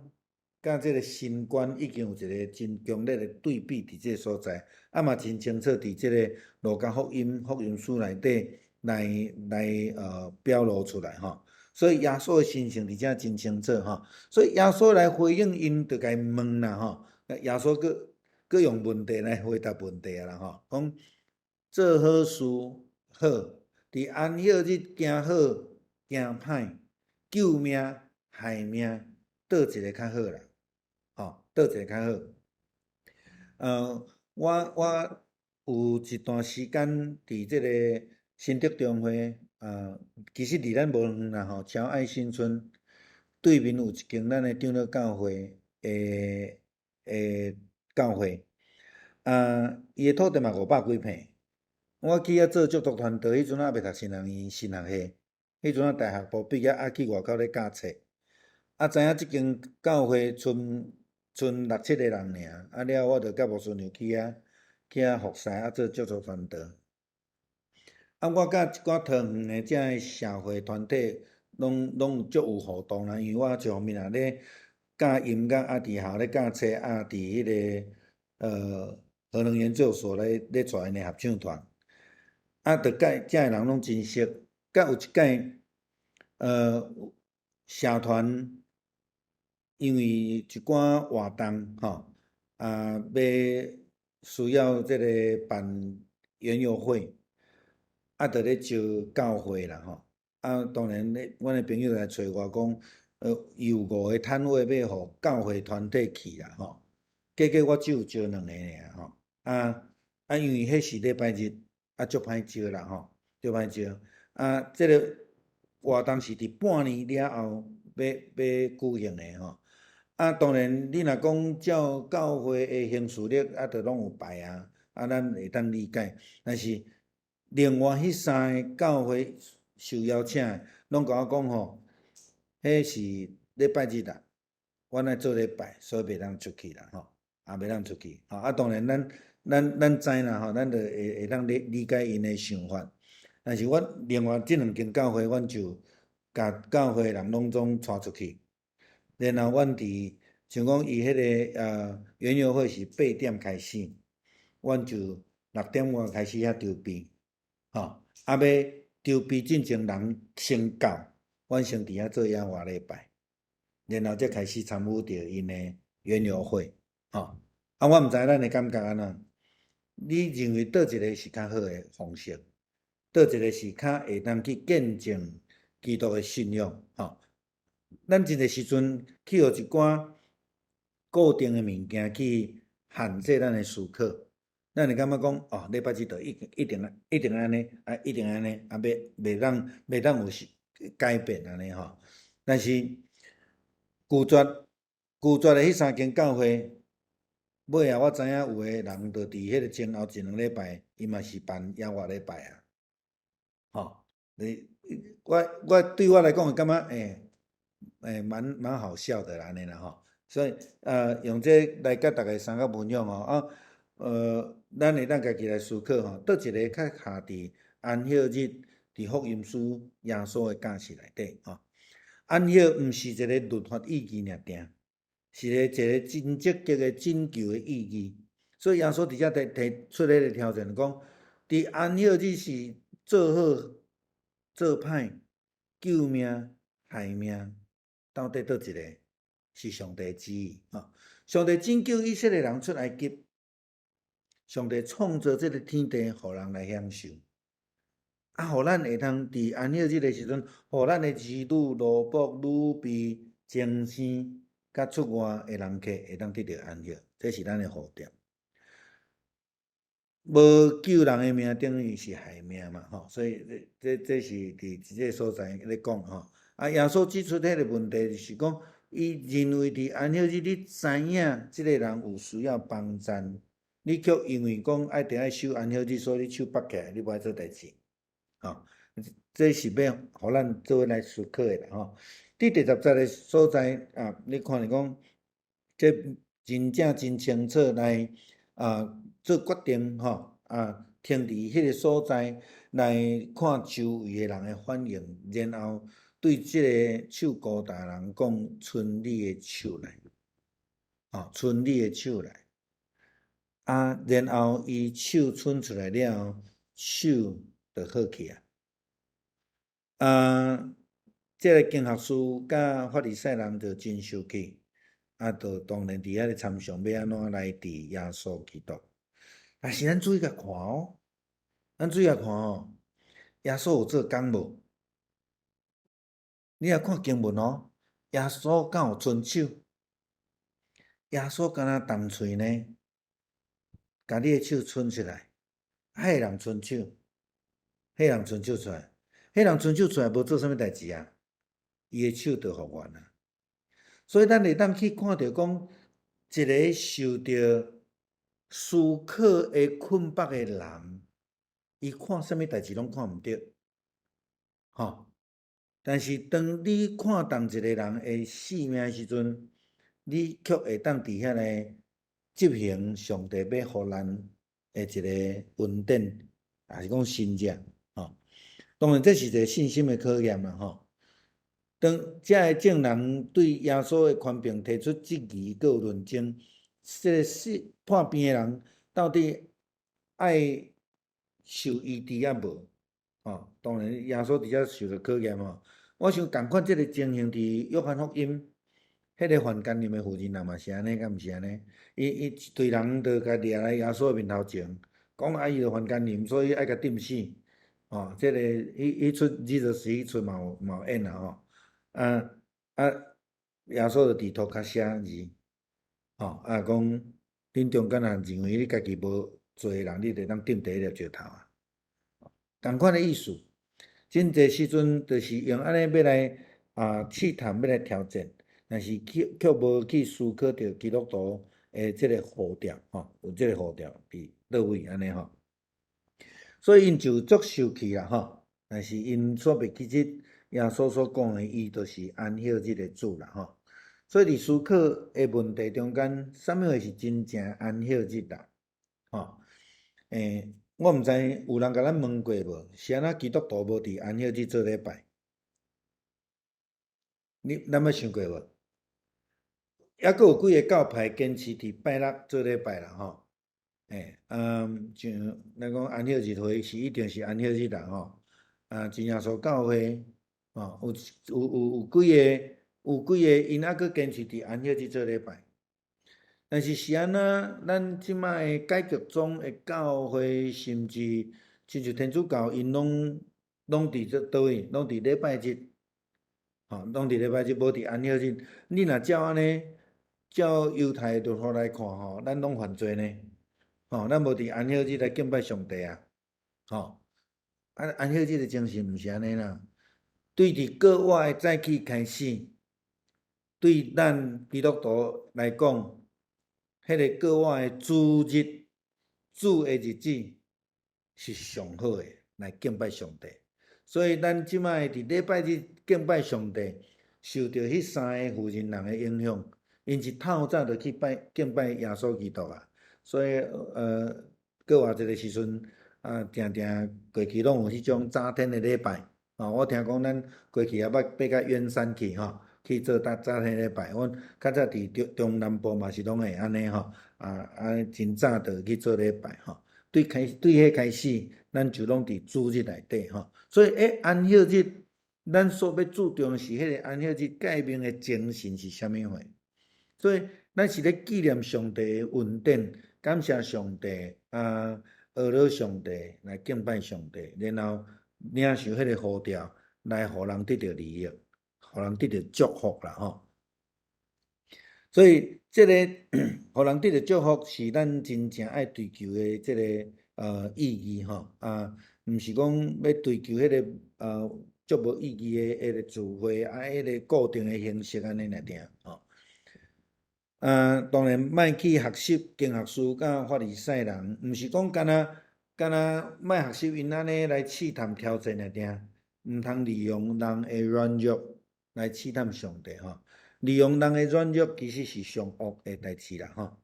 佮這个神觀已經有一个真強烈的對比佇這个所在，啊嘛真清楚佇這个路加福音福音書內底來表露出來吼。所以耶穌的神性佇遮真清楚吼。所以耶穌來回應𪜶，就共問啦吼。耶穌閣閣用問題來回答問題啦吼，講做好事好，佇安息日行好行歹，救命害命，佗一个較好啦？吼，佗一个較好？我有一段時間佇這个新竹中會，其實離咱無遠啦吼，僑愛新村對面有一間咱的長老教會的教會，啊，伊的土地嘛五百幾坪。我去遐做就讀傳道，彼陣猶未讀神學院神學系，彼陣啊大學部畢業，啊去外口咧教冊，啊知影這間教會賰賰六七个人爾，啊了我就佮牧師娘去遐服侍，啊做就讀傳道。啊，我佮一寡桃園的遮个社會團體，攏足有互動啦，因為我一方面也咧教音樂，啊佇學校咧教冊，啊佇彼个核能研究所咧帶𪜶的合唱團，啊，就佮遮个人攏真熟。佮有一擺，社團因為一寡活動吼，啊，欲需要這个辦園遊會，啊，就咧招教會啦吼。啊，當然咧，阮的朋友來揣我講，伊有五个攤位欲予教會團體去啦吼。結果我只有招兩個爾吼。啊啊，因為彼是禮拜日，啊，足歹招啦吼，足歹招。啊，這个活動是佇半年了後欲舉行的吼。啊，當然，你若講照教會的行事曆，啊，就攏有排啊，啊，咱會當理解。但是另外彼三个教會受邀請的，攏共我講吼，彼是禮拜日啦，阮愛做禮拜，所以袂當出去啦吼，啊，袂當出去。吼啊，當然咱知啦吼，咱就會當理解𪜶的想法。但是阮另外這兩間教會，阮就共教會人攏總帶出去。然後阮佇像講伊彼个園遊會是8點開始，阮就6點外開始遐籌備，吼，啊欲籌備進前人先到，阮先佇遐做野外禮拜，然後才開始參與著𪜶的園遊會，吼。啊，我毋知咱的感覺按怎？你認為佗一个是較好的方式？佗一个是較會當去見證基督的信仰，吼？咱真濟時陣去予一寡固定的物件去限制咱的思考，咱會感覺講哦，禮拜日就一定按呢，啊一定按呢，啊袂當有改變按呢吼。但是舊拒絕的彼三間教會，尾仔我知影有的人就佇彼个前後一兩禮拜，伊嘛是辦逾越禮拜啊。吼，你我對我來講會感覺蠻好笑的啦，按呢啦吼。所以用這來佮大家相佮分享吼啊，咱會當家己來思考吼，佗一个較下佇安息日佇福音書耶穌的教示內底吼。安息毋是一個律法意義爾定，是一個真積極的拯救的意義。所以耶穌佇遮提出彼個挑戰，講佇安息日是做好做歹救命害命，到底佗一个是上帝旨意吼。上帝拯救以色列人出埃及，上帝創造這个天地，予人來享受。啊，予咱會通佇安息日的時陣，予咱的兒女、奴僕、女婢、精生，佮出外的人客會當得著安息，這是咱的呼召。無救人的命，等於是害命嘛，吼！所以這是佇這个所在咧講吼。啊，耶穌指出彼个問題，就是講，伊認為佇安息日，你知影這个人有需要幫贊，你卻因為講愛定愛守安息日，所以你手縛起來，你無愛做代誌，吼。這是欲予咱做伙來思考的啦，吼。佇第十節的所在啊，你看著講，這真正真清楚來啊做決定，吼啊，停佇彼个所在來看周圍的人的反應，然後對這个手孤焦人講：伸你的手來，吼，伸你的手來。啊，然後伊手伸出來了後，手就好去啊。啊，這个經學士佮法利賽人就真生氣，啊，就當然佇遐咧參詳欲按怎來治耶穌基督。但是咱注意共看哦，咱注意共看哦，耶穌有做工無？你若看經文哦，耶穌敢有伸手？耶穌敢若澹喙呢？共你的手伸出來，彼个人伸手，彼个人伸手出來，彼人伸手出來無做啥物代誌啊？伊的手就復原啊。所以咱會當去看著講，一个受著思考的困縛的人，伊看啥物代誌攏看毋著，吼。但是當你看動一個人的性命的時陣，你卻會當佇遐咧執行上帝欲予咱的一个恩典，抑是講神蹟，吼。當然這是一个信心的考驗啦，吼。當遮个眾人對耶穌的權柄提出質疑，閣有論爭，這个死破病的人到底愛受醫治抑無？吼，當然耶穌佇遮受著考驗吼。我想仝款這个情形佇約翰福音，彼个犯姦淫的婦人嘛是按呢，敢毋是按呢？伊一堆人就共掠來耶穌的面頭前，講啊伊著犯姦淫，所以愛共釘死。吼，這个彼彼齣彼就是彼齣嘛有演啦吼。啊啊，耶穌就佇塗跤寫字，吼啊講，恁中間若認為你家己無罪的人，你就當釘第一粒石頭啊。仝款的意思，真濟時陣就是用按呢欲來啊試探，欲來挑戰，但是卻無去思考著基督徒的這个呼召，吼，有這个呼召佇佗位按呢吼。所以𪜶就足生氣啦，吼！但是𪜶煞袂記得耶穌所講的，伊就是安息日的主啦，吼！所以佇思考的問題中間，啥物貨是真正安息日啦？吼！我毋知有人共咱問過無？是按怎基督徒無佇安息日做禮拜？你咱捌想過無？猶閣有幾个教派堅持佇拜六做禮拜啦，吼！啊，像咱講安息日會是一定是安息日啦，吼！啊，真耶穌教會，吼，有幾个，𪜶猶閣堅持佇安息日做禮拜。但是是按怎？咱這擺的改革宗的教會，甚至親像天主教，𪜶攏佇這佗位，攏佇禮拜日，吼，攏佇禮拜日，無佇安息日。你若照按呢，照猶太律法來看吼，咱攏犯罪呢，吼，咱無佇安息日來敬拜上帝啊，吼。啊，安息日的精神毋是按呢啦。對佇國外的早起開始，對咱基督徒來講，彼個過往的主日，主的日子是上好的來敬拜上帝。所以咱這擺佇禮拜日敬拜上帝，受著彼三個婦人人的影響，𪜶一透早就去拜敬拜耶穌基督啊。所以閣活節的時陣，啊，定定過去攏有彼種早天的禮拜，哦，我聽講咱過去也捌爬較遠山去吼，去做早早天禮拜。阮較早佇中中南部嘛是攏會按呢吼，啊啊真早就去做禮拜吼。對開對彼開始，咱就攏佇主日內底吼。所以，安息日，咱所欲注重的是彼個安息日誡命的精神是啥物貨。所以，咱是咧紀念上帝的恩典，感謝上帝啊，學了上帝來敬拜上帝，然後領受彼個呼召來予人得著利益，予人得著祝福啦吼。所以，這个予人得著祝福是咱真正愛追求的這个意義吼啊，毋是講欲追求彼个足無意義的彼個聚會啊，彼個固定的形式按呢爾爾吼。啊，當然莫去學習經學士佮法利賽人，毋是講干焦干焦莫學習𪜶按呢來試探挑戰爾爾，毋通利用人的軟弱來試探上帝吼。利用人的軟弱其實是上惡的代誌啦吼。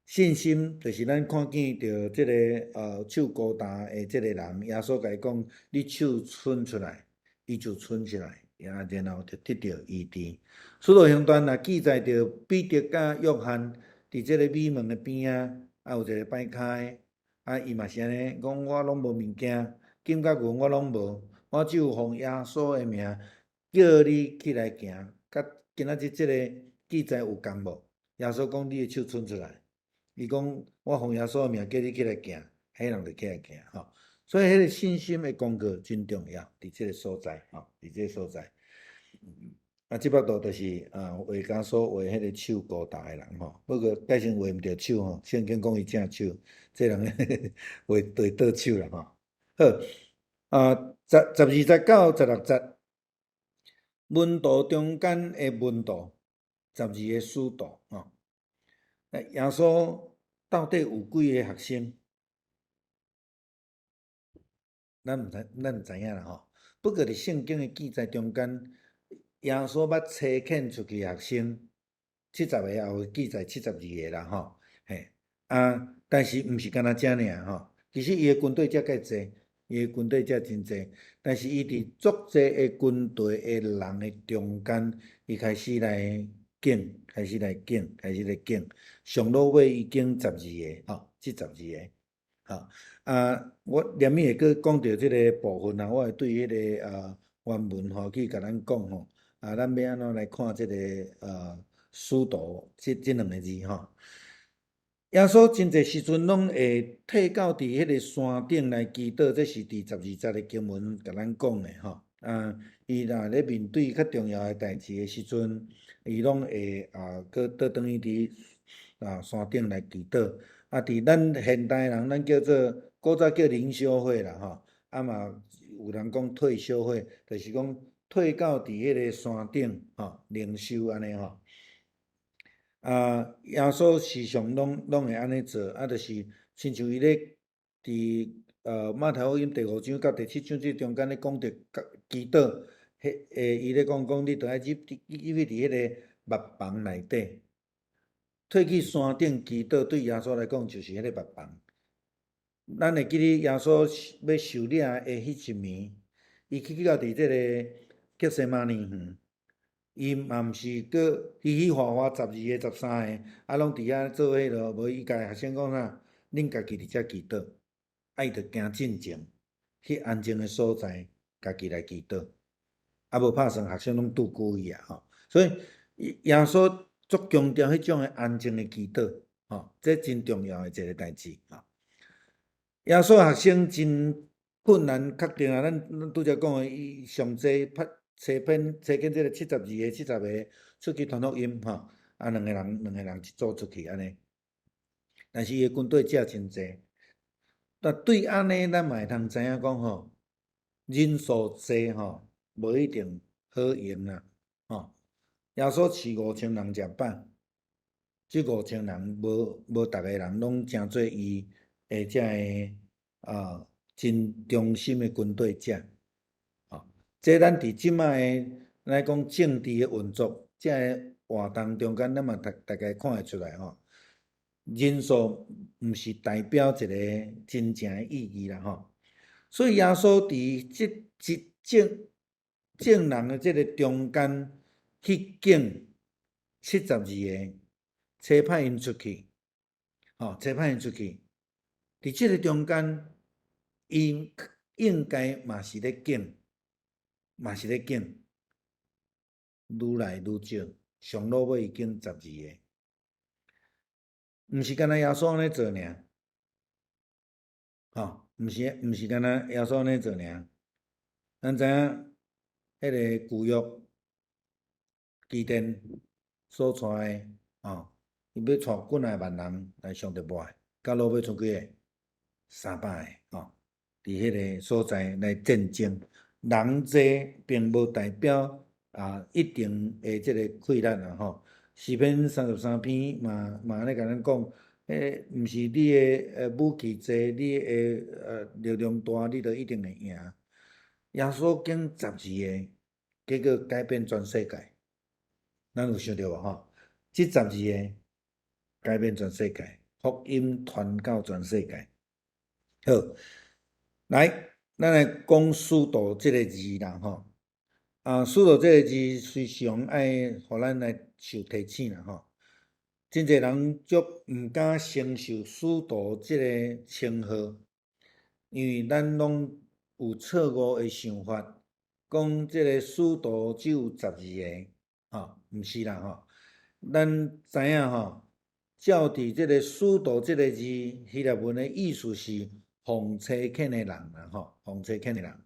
信心就是咱看見著這个手孤焦的這个人，耶穌共伊講：你手伸出來，伊就伸出來，啊，然後就得著醫治。使徒行傳也記載著彼得佮約翰佇這个美門的邊仔，啊有一個擺跤的，啊伊嘛是按呢講：我攏無物件，金佮銀我攏無，我只有奉耶穌的名叫你起來行。佮今仔日這個記載有仝無？耶穌講：你的手伸出來。伊講：我奉耶穌的名叫你起來行，彼人就起來行吼。所以彼个信心的工具真重要，佇這个所在吼，佇這个所在。啊，這幅圖就是啊，畫家所畫彼个手孤焦的人吼。不過蓋先畫毋著手吼，聖經講伊正手，這人畫對倒手啦吼。好，啊，12節到16節，門徒中間的門徒，12個使徒吼。耶穌到底有幾个學生？咱毋知，咱毋知影啦吼。不過佇聖經的記載中間，耶穌捌差遣出去學生七十個，也有記載72個啦吼。嘿，啊，但是毋是干焦遮爾吼。其實伊的軍隊才較濟，伊的軍隊才真濟。但是伊佇足濟的軍隊的人的中間，伊開始來揀，開始來揀，開始來揀。上落尾伊揀十二个，吼，這十二个，吼。啊，我連尾會閣講著這个部分啊，我會對彼个原文吼去共咱講吼。啊，咱欲按怎來看這个使徒這兩个字吼？耶穌真濟時陣攏會退到佇彼个山頂來祈禱，這是佇12節的經文共咱講的吼。啊，伊若咧面對較重要的代誌的時陣，伊攏會啊，閣倒轉去佇啊山頂來祈禱。啊，佇咱現代人，咱叫做古早叫靈修會啦吼，啊嘛有人講退修會，就是講退到佇彼个山頂吼靈修按呢吼。啊，耶穌時常攏攏會按呢做，啊，就是親像伊咧佇馬太福音第五章佮第七章這中間咧講著祈禱，彼伊咧講講你著愛入入去佇彼个密房內底，退去山頂祈禱，對耶穌來講就是彼个密房。咱會記得耶穌欲受掠的彼一暝，伊去到佇這个客西馬尼園。伊嘛毋是閣嘻嘻哈哈十二个、十三个，啊，攏佇遐做彼落，無伊共學生講啥？恁家己佇遮祈禱，啊，伊就行進前去安靜的所在，家己來祈禱，啊，無拍算學生攏拄久伊啊吼。所以耶穌足強調彼種的安靜的祈禱，吼，這真重要的一个代誌吼。耶穌學生真困難確定啊，咱拄才講的，伊上濟拍。差遣差遣這个72個、70個出去傳福音吼，啊，兩个人兩个人一組出去按呢。但是伊的軍隊遮真濟，但對按呢，咱嘛會通知影講吼，人數濟吼，無一定好用啦，吼。耶穌飼五千人食飽，這五千人無無逐個人攏成做伊的這个啊真忠心的軍隊者。吼，這咱佇這擺的來講政治的運作，這个活動中間，咱嘛大大概看會出來吼。人數毋是代表一個真正的意義啦吼。所以耶穌佇這一眾眾人的這个中間去揀72個，差派𪜶出去，吼，差派𪜶出去。佇這个中間，伊應該嘛是咧揀，嘛是咧揀，愈來愈少，上落尾伊揀十二個，毋是干焦耶穌按呢做爾，吼，毋是毋是干焦耶穌按呢做爾。咱知影，彼个舊約基甸所帶的，吼，伊欲帶幾若萬人來上帝愛，到落尾賰幾个？300个，吼，佇彼个所在來戰爭。人濟並無代表啊一定會這个氣力啦，吼。詩篇33篇嘛嘛按呢共咱講，彼毋是你的武器濟，你的力量大，你就一定會贏。耶穌揀十二个，結果改變全世界。咱有想著無吼？這十二个改變全世界，福音傳到全世界。好，來，咱來講使徒這个字啦，吼。啊，使徒這个字時常愛予咱來受提醒啦，吼。真濟人足毋敢承受使徒這个稱號，因為咱攏有錯誤的想法，講這个使徒只有十二个，吼，毋是啦，吼。咱知影吼，照佇這个使徒這个字，希臘文的意思是奉差遣的人啦，吼，奉差遣的人，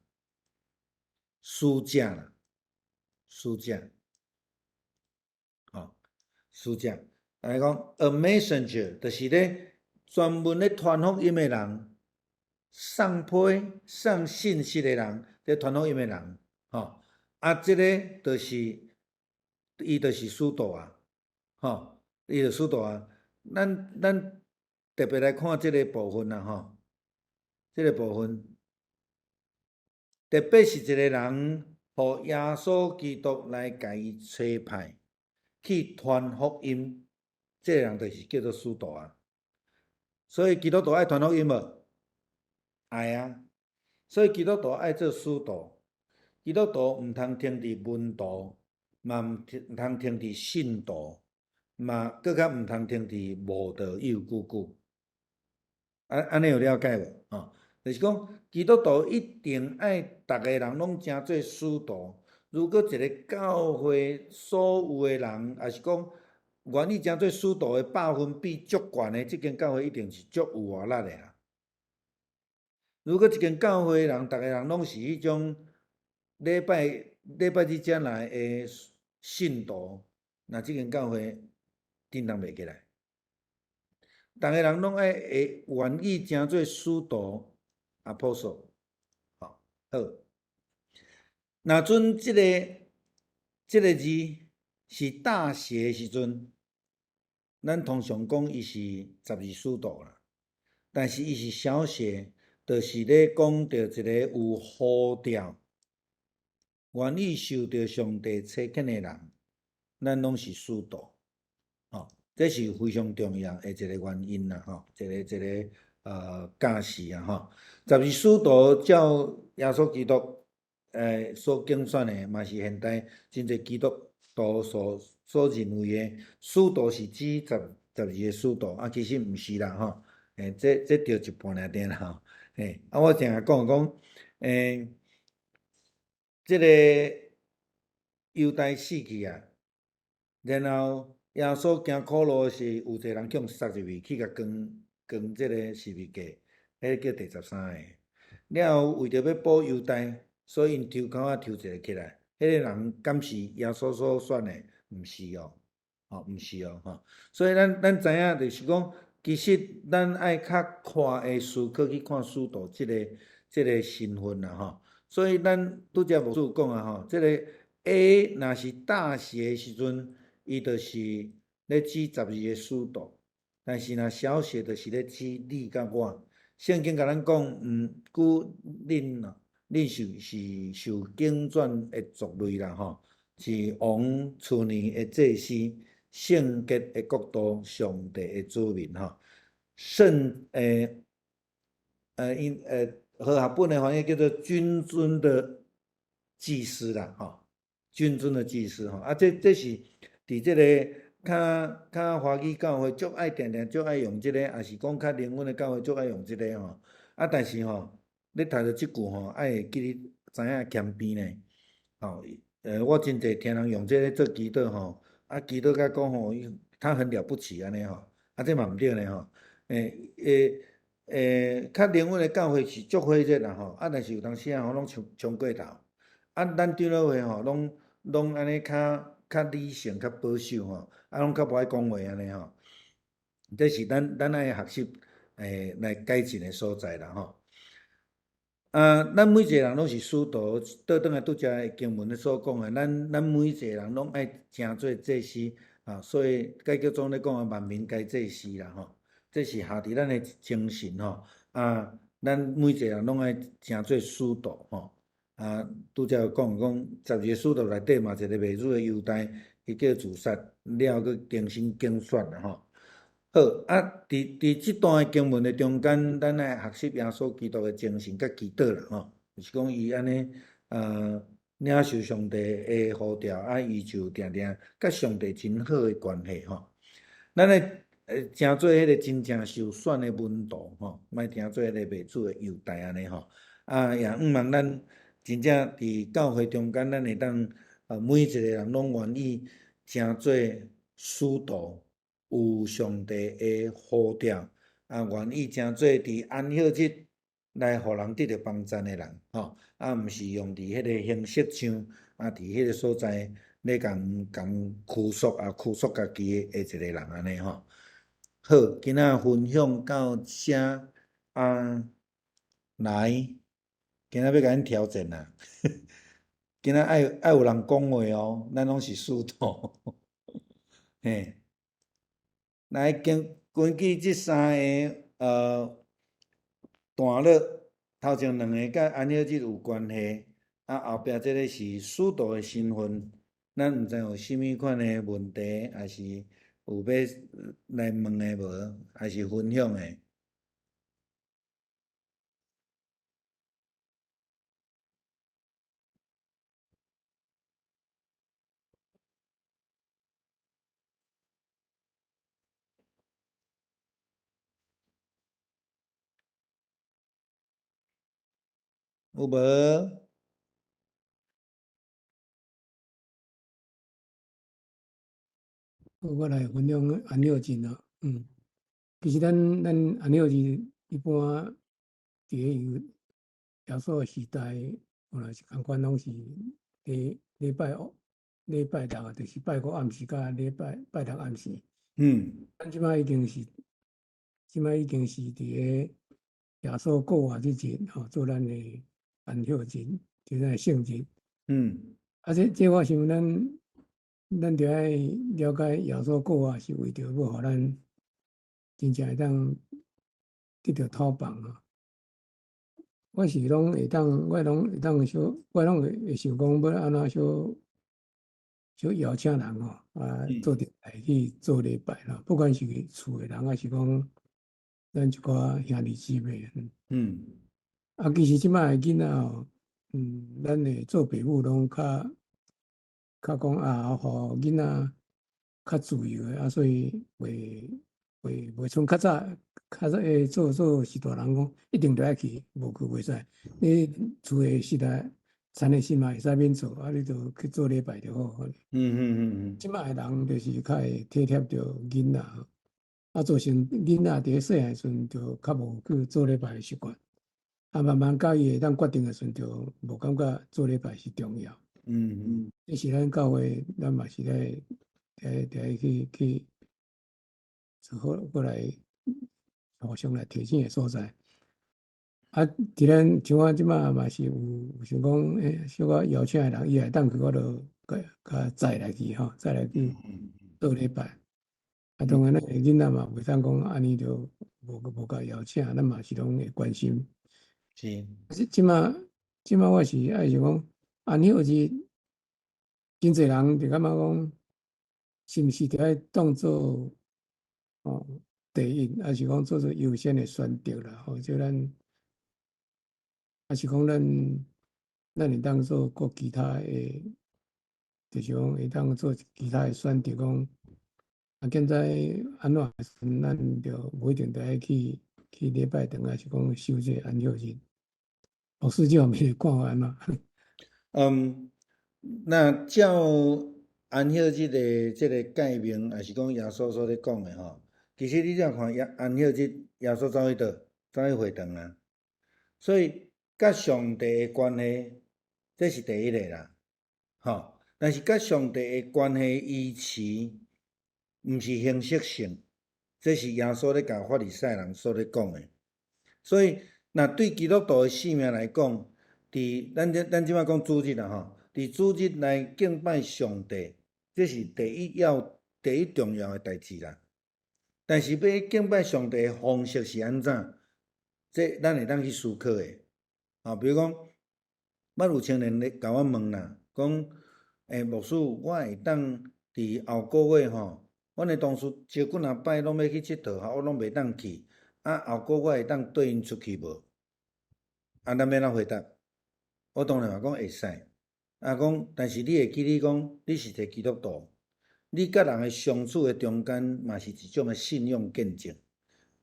使者啦，使者，吼，使者。來講，a messenger 就是咧專門咧傳福音的人，送批送信息的人，咧傳福音的人，吼。啊，這个就是伊就是使徒啊，吼，伊就使徒啊。咱咱特別來看這个部分啦，吼，這个部分特別是一個人，予耶穌基督來共伊差派去傳福音，這个人就是叫做使徒啊。所以基督徒愛傳福音無？愛啊。所以基督徒愛做使徒，基督徒毋通停佇門徒，嘛毋通停佇信徒，嘛閣較毋通停佇無道友久久。按按呢有了解無？吼，就是講基督徒一定愛逐个人攏成做使徒。如果一個教會所有的人，抑是講願意成做使徒的百分比足懸的，這間教會一定是足有活力的啦。如果一間教會人，逐个人攏是彼種禮拜禮拜日才來的信徒，那這間教會振動袂起來。逐个人攏愛會願意成做使徒，apostle，好，好。若陣這个這个字是大寫的時陣，咱通常講伊是十二使徒啦，但是伊是小寫，就是咧講著一个有呼召、願意受著上帝差遣的人，咱攏是使徒，吼，這是非常重要的一个原因啦，吼，一个一个教示啊，吼。十二使徒照耶穌基督所揀選的，嘛是現代真濟基督徒所所認為的使徒是指十十二个使徒，啊，其實毋是啦，吼，這這著一半爾爾啦，吼，啊，我定定講講，這个猶大死去啊，然後耶穌行苦路時，有一個人去予殺入去，去共扛扛這个十字架，彼个叫第十三个。了後為著欲保猶大，所以𪜶抽鬮仔抽一个起來，彼个人敢是耶穌所選的？毋是哦，吼，毋是哦，吼。所以咱咱知影就是講，其實咱愛較寬的思考去看使徒這个這个身份啦，吼。所以咱拄才牧師講啊，吼，這个 A 若是大寫的時陣，伊就是咧指十二个使徒；但是若小寫，就是咧指你佮我。聖經共咱講，毋過恁哦，恁是受揀選的族類啦吼，是王賜呢的祭司，聖潔的國度，上帝的子民吼。聖因和合本的翻譯叫做君尊的祭司啦吼，君尊的祭司吼。啊，這是佇這个較較華語教會足愛定定足愛用這個，抑是講較靈恩的教會足愛用這个吼。啊，但是吼，你讀著這句吼，愛會記得知影謙卑呢。吼，我真濟聽人用這个做祈禱吼，啊，祈禱甲講吼，他很了不起按呢吼，啊，這嘛毋對呢吼。較靈恩的教會是足火熱啦吼，啊，但是有當時啊吼，攏衝衝過頭。啊，咱長老會吼，攏攏按呢較較理性、較保守吼，啊，攏較無愛講話按呢吼。這是咱咱愛學習來改進的所在啦吼。啊，咱每一個人攏是使徒，倒轉來拄才經文所講的，咱咱每一個人攏愛成做祭司啊，所以改叫做咧講的萬民皆祭司啦吼。這是合佇咱的精神吼，啊，咱每一個人攏愛成做使徒吼。啊，拄才有講講十二个使徒內底嘛，一個賣主的猶大，伊叫自殺了，閣重新揀選啦吼。好，啊，佇佇這段的經文的中間，咱愛學習耶穌基督的精神佮祈禱啦吼，就是講伊按呢，領受上帝的呼召，啊，伊就定定佮上帝真好的關係吼。咱來成做彼個真正受選的門徒吼，莫成做彼個賣主的猶大按呢吼。啊，也向望咱真正佇教會中間，咱會當每一個人攏願意成做使徒，有上帝的呼召，啊，願意成做佇安息日來予人得著幫贊的人，吼，啊，毋是用佇彼個形式上，啊，佇彼個所在咧共共拘束啊，拘束家己的一個人按呢吼。好，今仔分享到遮啊，來，今仔欲共恁挑戰啊！今仔愛愛有人講話哦，咱攏是使徒，嘿。來，根根據這三个段落，頭前兩个佮安息日有關係，啊，後壁這个是使徒的身份，咱毋知有啥物款的問題，抑是有欲來問的無，抑是分享的？有無？我來分享安息日咯，其實咱咱安息日一般佇个耶穌的時代，本來是仝款，攏是禮禮拜五、禮拜六，就是拜五暗時佮禮拜拜六暗時。咱這擺已經是，這擺已經是佇个耶穌復活這日吼，做咱的安息日，就是咱的聖日。啊，這這我想咱。咱著愛了解耶穌復活是為著欲予咱真正會當得著討放啊！我是攏會當，我攏會當小，我攏會會想講欲按怎小小邀請人吼，啊，做陣來去做禮拜啦。不管是厝的人，抑是講咱一寡兄弟姊妹。啊，其實這擺的囡仔吼，咱的做爸母攏較。較講啊，予囡仔較自由的啊，所以袂袂袂像較早較早會做做是大人講，一定著愛去，無去袂使。你厝的實在田的事嘛會使免做，啊，你就去做禮拜就好。這擺的人就是較會體貼著囡仔，啊，造成囡仔佇咧細漢時陣就較無去做禮拜的習慣，啊，慢慢到伊會當決定的時陣，就無感覺做禮拜是重要。這是咱教會，咱嘛是咧，咧，咧去去，做好過來互相來提醒的所在。啊，佇咱像我這馬嘛是有想講，小可邀請的人，伊會當去我就共共載來去吼，載來去做禮拜。啊，當然咱的囡仔嘛，袂當講按呢就無共邀請，咱嘛是攏會關心。是，這馬我是愛想講，安息日真濟人就感覺講，是毋是著愛當做哦第一，抑是講做優先的選擇啦？或者咱，抑是講咱會當做閣其他的，就是講會當做其他的選擇，講啊，現在按怎時陣，咱就無一定著愛去禮拜堂，抑是講守這個安息日。牧師這方面的看法按怎？那照安息日的這个誡命，抑是講耶穌所咧講的吼，其實你這樣看，耶安息日耶穌走去佗？走去會堂啊。所以，佮上帝的關係，這是第一个啦，吼。但是佮上帝的關係維持，毋是形式性，這是耶穌咧共法利賽人所咧講的。所以，若對基督徒的性命來講，佇咱這咱這擺講主日啦吼，佇主日來敬拜上帝，這是第一要、第一重要的代誌啦。但是欲敬拜上帝的方式是按怎？這咱會當去思考的。啊，比如講，捌有青年咧共我問啦，講，牧師，我會當佇後個月吼，阮的同事招幾若擺攏欲去𨑨迌，吼，我攏袂當去。啊，後個月會當綴𪜶出去無？啊，咱欲按怎回答？我當然嘛講會使。啊，講，但是你會記你講，你是一个基督徒，你佮人的相處的中間嘛是一種的信仰見證。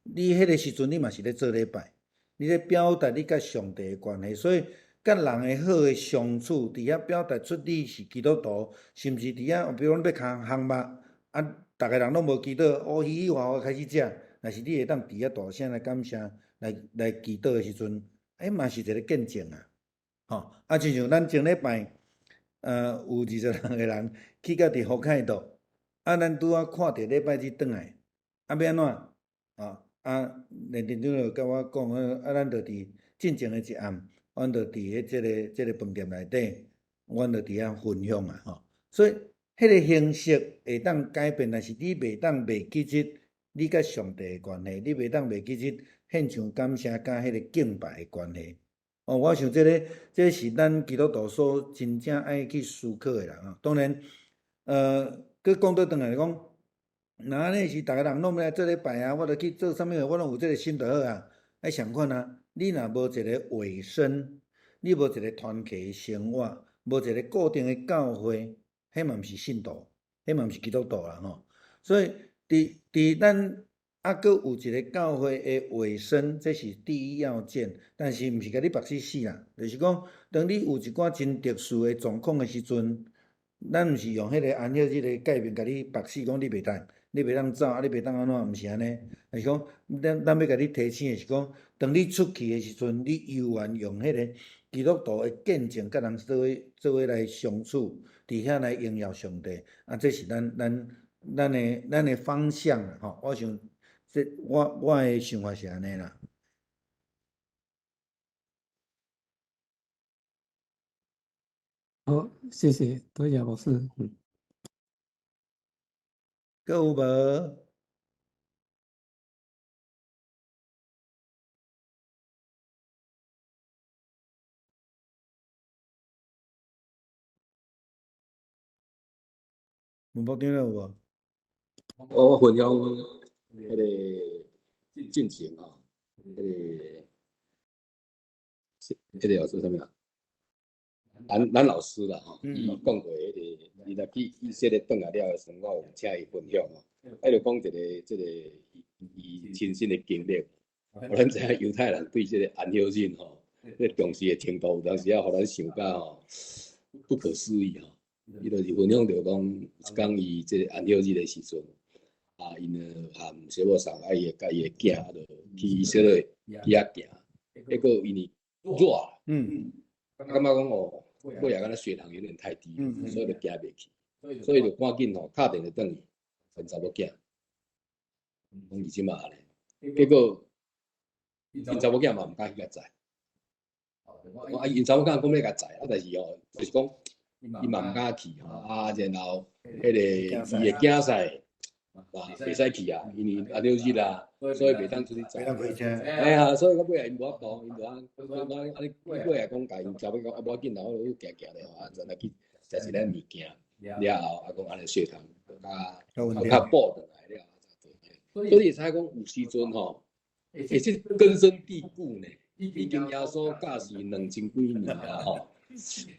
你彼个時陣，你嘛是咧做禮拜，你咧表達你佮上帝的關係，所以佮人的好的相處，佇遐表達出你是基督徒，甚至佇遐，比如講欲烘烘肉，啊，逐个人攏無祈禱，哦，嘻嘻哈哈開始食，若是你會當佇遐大聲來感謝，來祈禱的時陣，嘛是一个見證啊，吼，啊，親像咱前禮拜，有26個人去到佇北海道，啊，咱拄仔看著禮拜日轉來，啊，欲按怎？啊，連店長就佮我講，啊，咱就佇進前的一暗，阮就佇彼這個飯店內底，阮就佇遐分享啊，吼。所以，彼个形式會當改變，但是你袂當袂記得你佮上帝的關係，你袂當袂記得獻上感謝佮彼個敬拜的關係。哦，我想這個，這是咱基督徒所真正愛去思考的啦。吼，當然，閣講倒轉來講，若按呢是逐个人攏欲來做禮拜啊，我著去做啥物，我攏有這个心就好啊。愛相款啊，你若無一个委身，你無一个團契的生活，無一个固定的教會，彼嘛毋是信徒，彼嘛毋是基督徒啦吼。所以，佇咱猶閣有一个教會的委身，這是第一要件。但是毋是共你縛死死啦，就是講，當你有一寡真特殊的狀況的時陣，咱毋是用彼个安息日的誡命共你縛死，講你袂當，你袂當走，啊，你袂當按怎，毋是按呢。就是講，咱欲共你提醒的是講，當你出去的時陣，你猶原用彼个基督徒的見證，佮人做伙來相處，佇遐來榮耀上帝。啊，這是咱的方向啦，吼。我想，這我的想法是按呢啦。好，謝謝，多謝牧師。閣有無？吳部長有無？我分享彼个進前吼，彼个老師啥物啊？咱老師啦吼，伊講過彼个，伊若去以色列轉來了的時陣，我有請伊分享吼，伊就講一个這个伊親身的經歷。咱知影猶太人對這个安息日吼，這个重視的程度，有當時啊，予咱想甲吼不可思議吼。伊就是分享著講，有一工伊這个安息日的時陣，啊，𪜶就含小某送啊，伊的佮伊的囝啊，就去以色列去遐行，結果因為熱，感覺講哦，尾仔敢若血糖有點太低，所以就行袂去，所以就趕緊吼敲電話轉去，問查某囝，講伊這馬按呢，結果 𪜶查某囝嘛毋敢去共載。啊，𪜶查某囝講欲共載，啊，但是哦，就是講伊嘛毋敢去吼，啊，然後彼個伊的囝婿嘛袂使去啊，因為安六日啊，所以袂當出去載。袂當開車。哎呀，所以到尾啊，𪜶無法度，𪜶就按，我按你尾來講，共𪜶查某講啊，無要緊啦，我行行咧吼，啊，陣來去食一個物件，了後啊，講按呢血糖較較補轉來了，所以會使講有時陣吼，欸，這根深蒂固呢，已經耶穌教示2000幾年啊吼，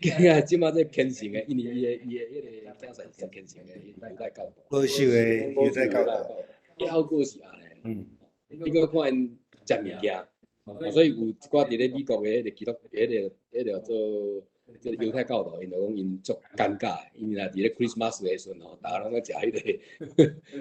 今啊，這馬這虔誠的，因為伊的彼个囝婿是虔誠的猶太教徒，保守的猶太教徒，抑猶閣是按呢。你閣看𪜶食物件，所以有一寡佇咧美國的彼个基督，彼个做這个猶太教徒，𪜶就講𪜶足尷尬，因為若佇咧 Christmas 的時陣吼，逐家攏愛食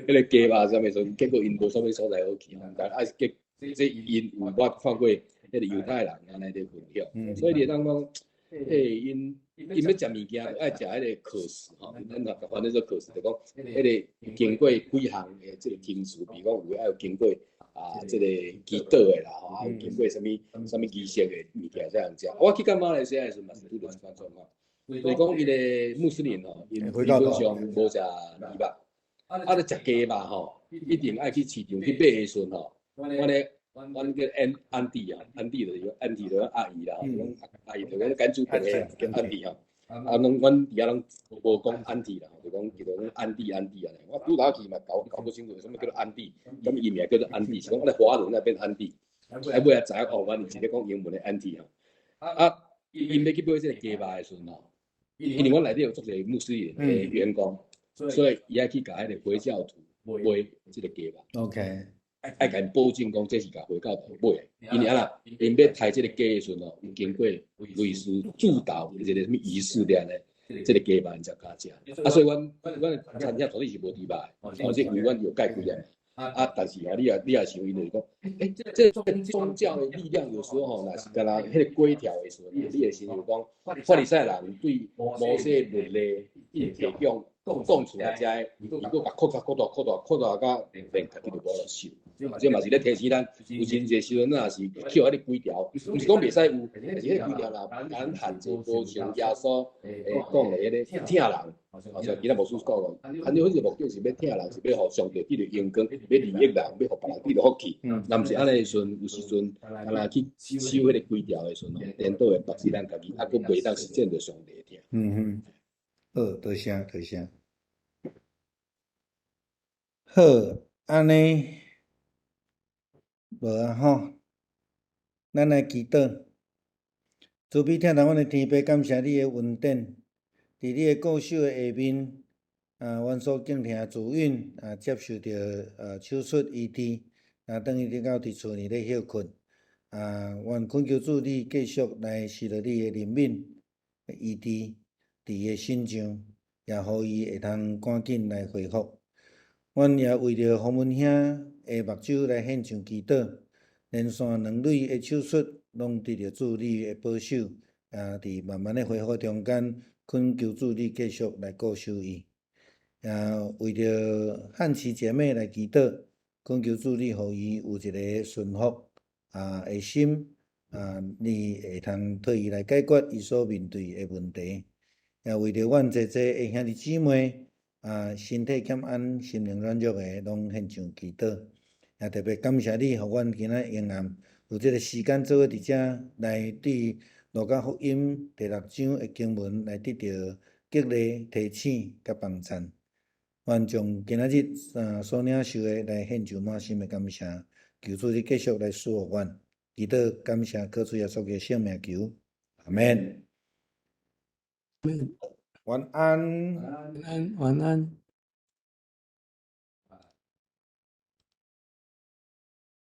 彼个雞肉啥物時陣，結果𪜶無啥物所在好去，但愛結這𪜶有我看過彼个猶太人按呢咧分享，所以你會當講，欸，𪜶欲食物件，愛食彼个 kosher 吼，咱若翻譯做 kosher，就講彼个經過幾項的這个程序，比如講有的愛有經過啊，這个祈禱的啦，吼，啊有經過啥物啥物儀式的物件才通食。我去到馬來西亞的時陣嘛是拄著這款狀況，就是講伊个穆斯林吼，𪜶基本上無食魚肉，啊，咧食雞肉吼，一定愛去市場去買的時陣吼，阮咧阮叫 auntie 啊，auntie 就是 auntie 就是阿姨啦，講阿姨就講趕煮飯的叫 auntie 吼，啊，攏阮佇遐攏無講 auntie 啦，就講叫做講 auntie auntie 按呢。我拄頭去嘛搞不清楚，啥物叫做 auntie，咁伊名叫做 auntie，是講我咧華人那變 auntie，啊尾仔知影哦，原來是咧講英文的 auntie 吼。啊，𪜶欲去買這个雞肉的時陣吼，因為阮內底有足濟穆斯林的員工，所以伊愛去共彼个回教徒買這个雞肉。 愛共𪜶保證講這是共回教徒買的，因為按怎，𪜶欲刣這个雞的時陣吼，有經過類似祝禱一個啥物儀式了呢，這个雞肉𪜶才敢食。啊，所以阮的餐廳絕對是無豬肉的，哦，這為阮有蓋規啊。啊，但是啊，你也想，𪜶就是講，欸，這宗教的力量有時候吼，若是敢若彼个規條的時陣，你會想講，法利賽人對摩西律例伊提供講出來遮的，伊閣共擴大、擴大、擴大、擴大甲連家己都無法度受。這嘛是咧提醒咱，有真濟時陣，咱若是去予彼个規條，毋是講袂使有，但是彼個規條若咱限制，無像耶穌會講的彼个疼人，好像其他牧師講的，啊，你彼個目的是欲疼人，是欲予上帝得著榮光，欲利益人，欲予別人得著福氣。若毋是按呢的時陣，有時陣敢若去守彼個規條的時陣，顛倒會縛死咱家己，啊，閣袂當實踐著上帝的疼。嗯哼，好，多謝多謝。好，按呢，無啊吼，咱來祈禱。慈悲疼待阮的天父，感謝你的恩典，佇你的顧手的下面，啊，阮所敬聽的主孕啊，接受著手術醫治，啊，轉去到佇厝裡咧歇睏。啊，願懇求主你繼續來施予你的憐憫、醫治佇伊的身上，也予伊會通趕緊來恢復。阮也為著洪文兄的目睭來獻上祈禱，連續兩蕊的手術攏得著主你的保守，啊，佇慢慢的恢復中間，懇求主你繼續來顧守伊。也為著漢琪姐妹來祈禱，懇求主你予伊有一個順服的心，啊，你會通替伊來解決伊所面對的問題。也為著阮濟濟的兄弟姊妹，啊，身體欠安、心靈軟弱的，攏獻上祈禱。也特別感謝你，予阮今仔下暗有這個時間做伙佇遮來對路加福音第六章的經文來得著激勵、提醒佮幫贊。願將今仔日所領受的來獻上滿心的感謝，求主你繼續來賜福阮，祈禱感謝靠主耶穌的聖名求，阿門。晚安。晚安，晚安。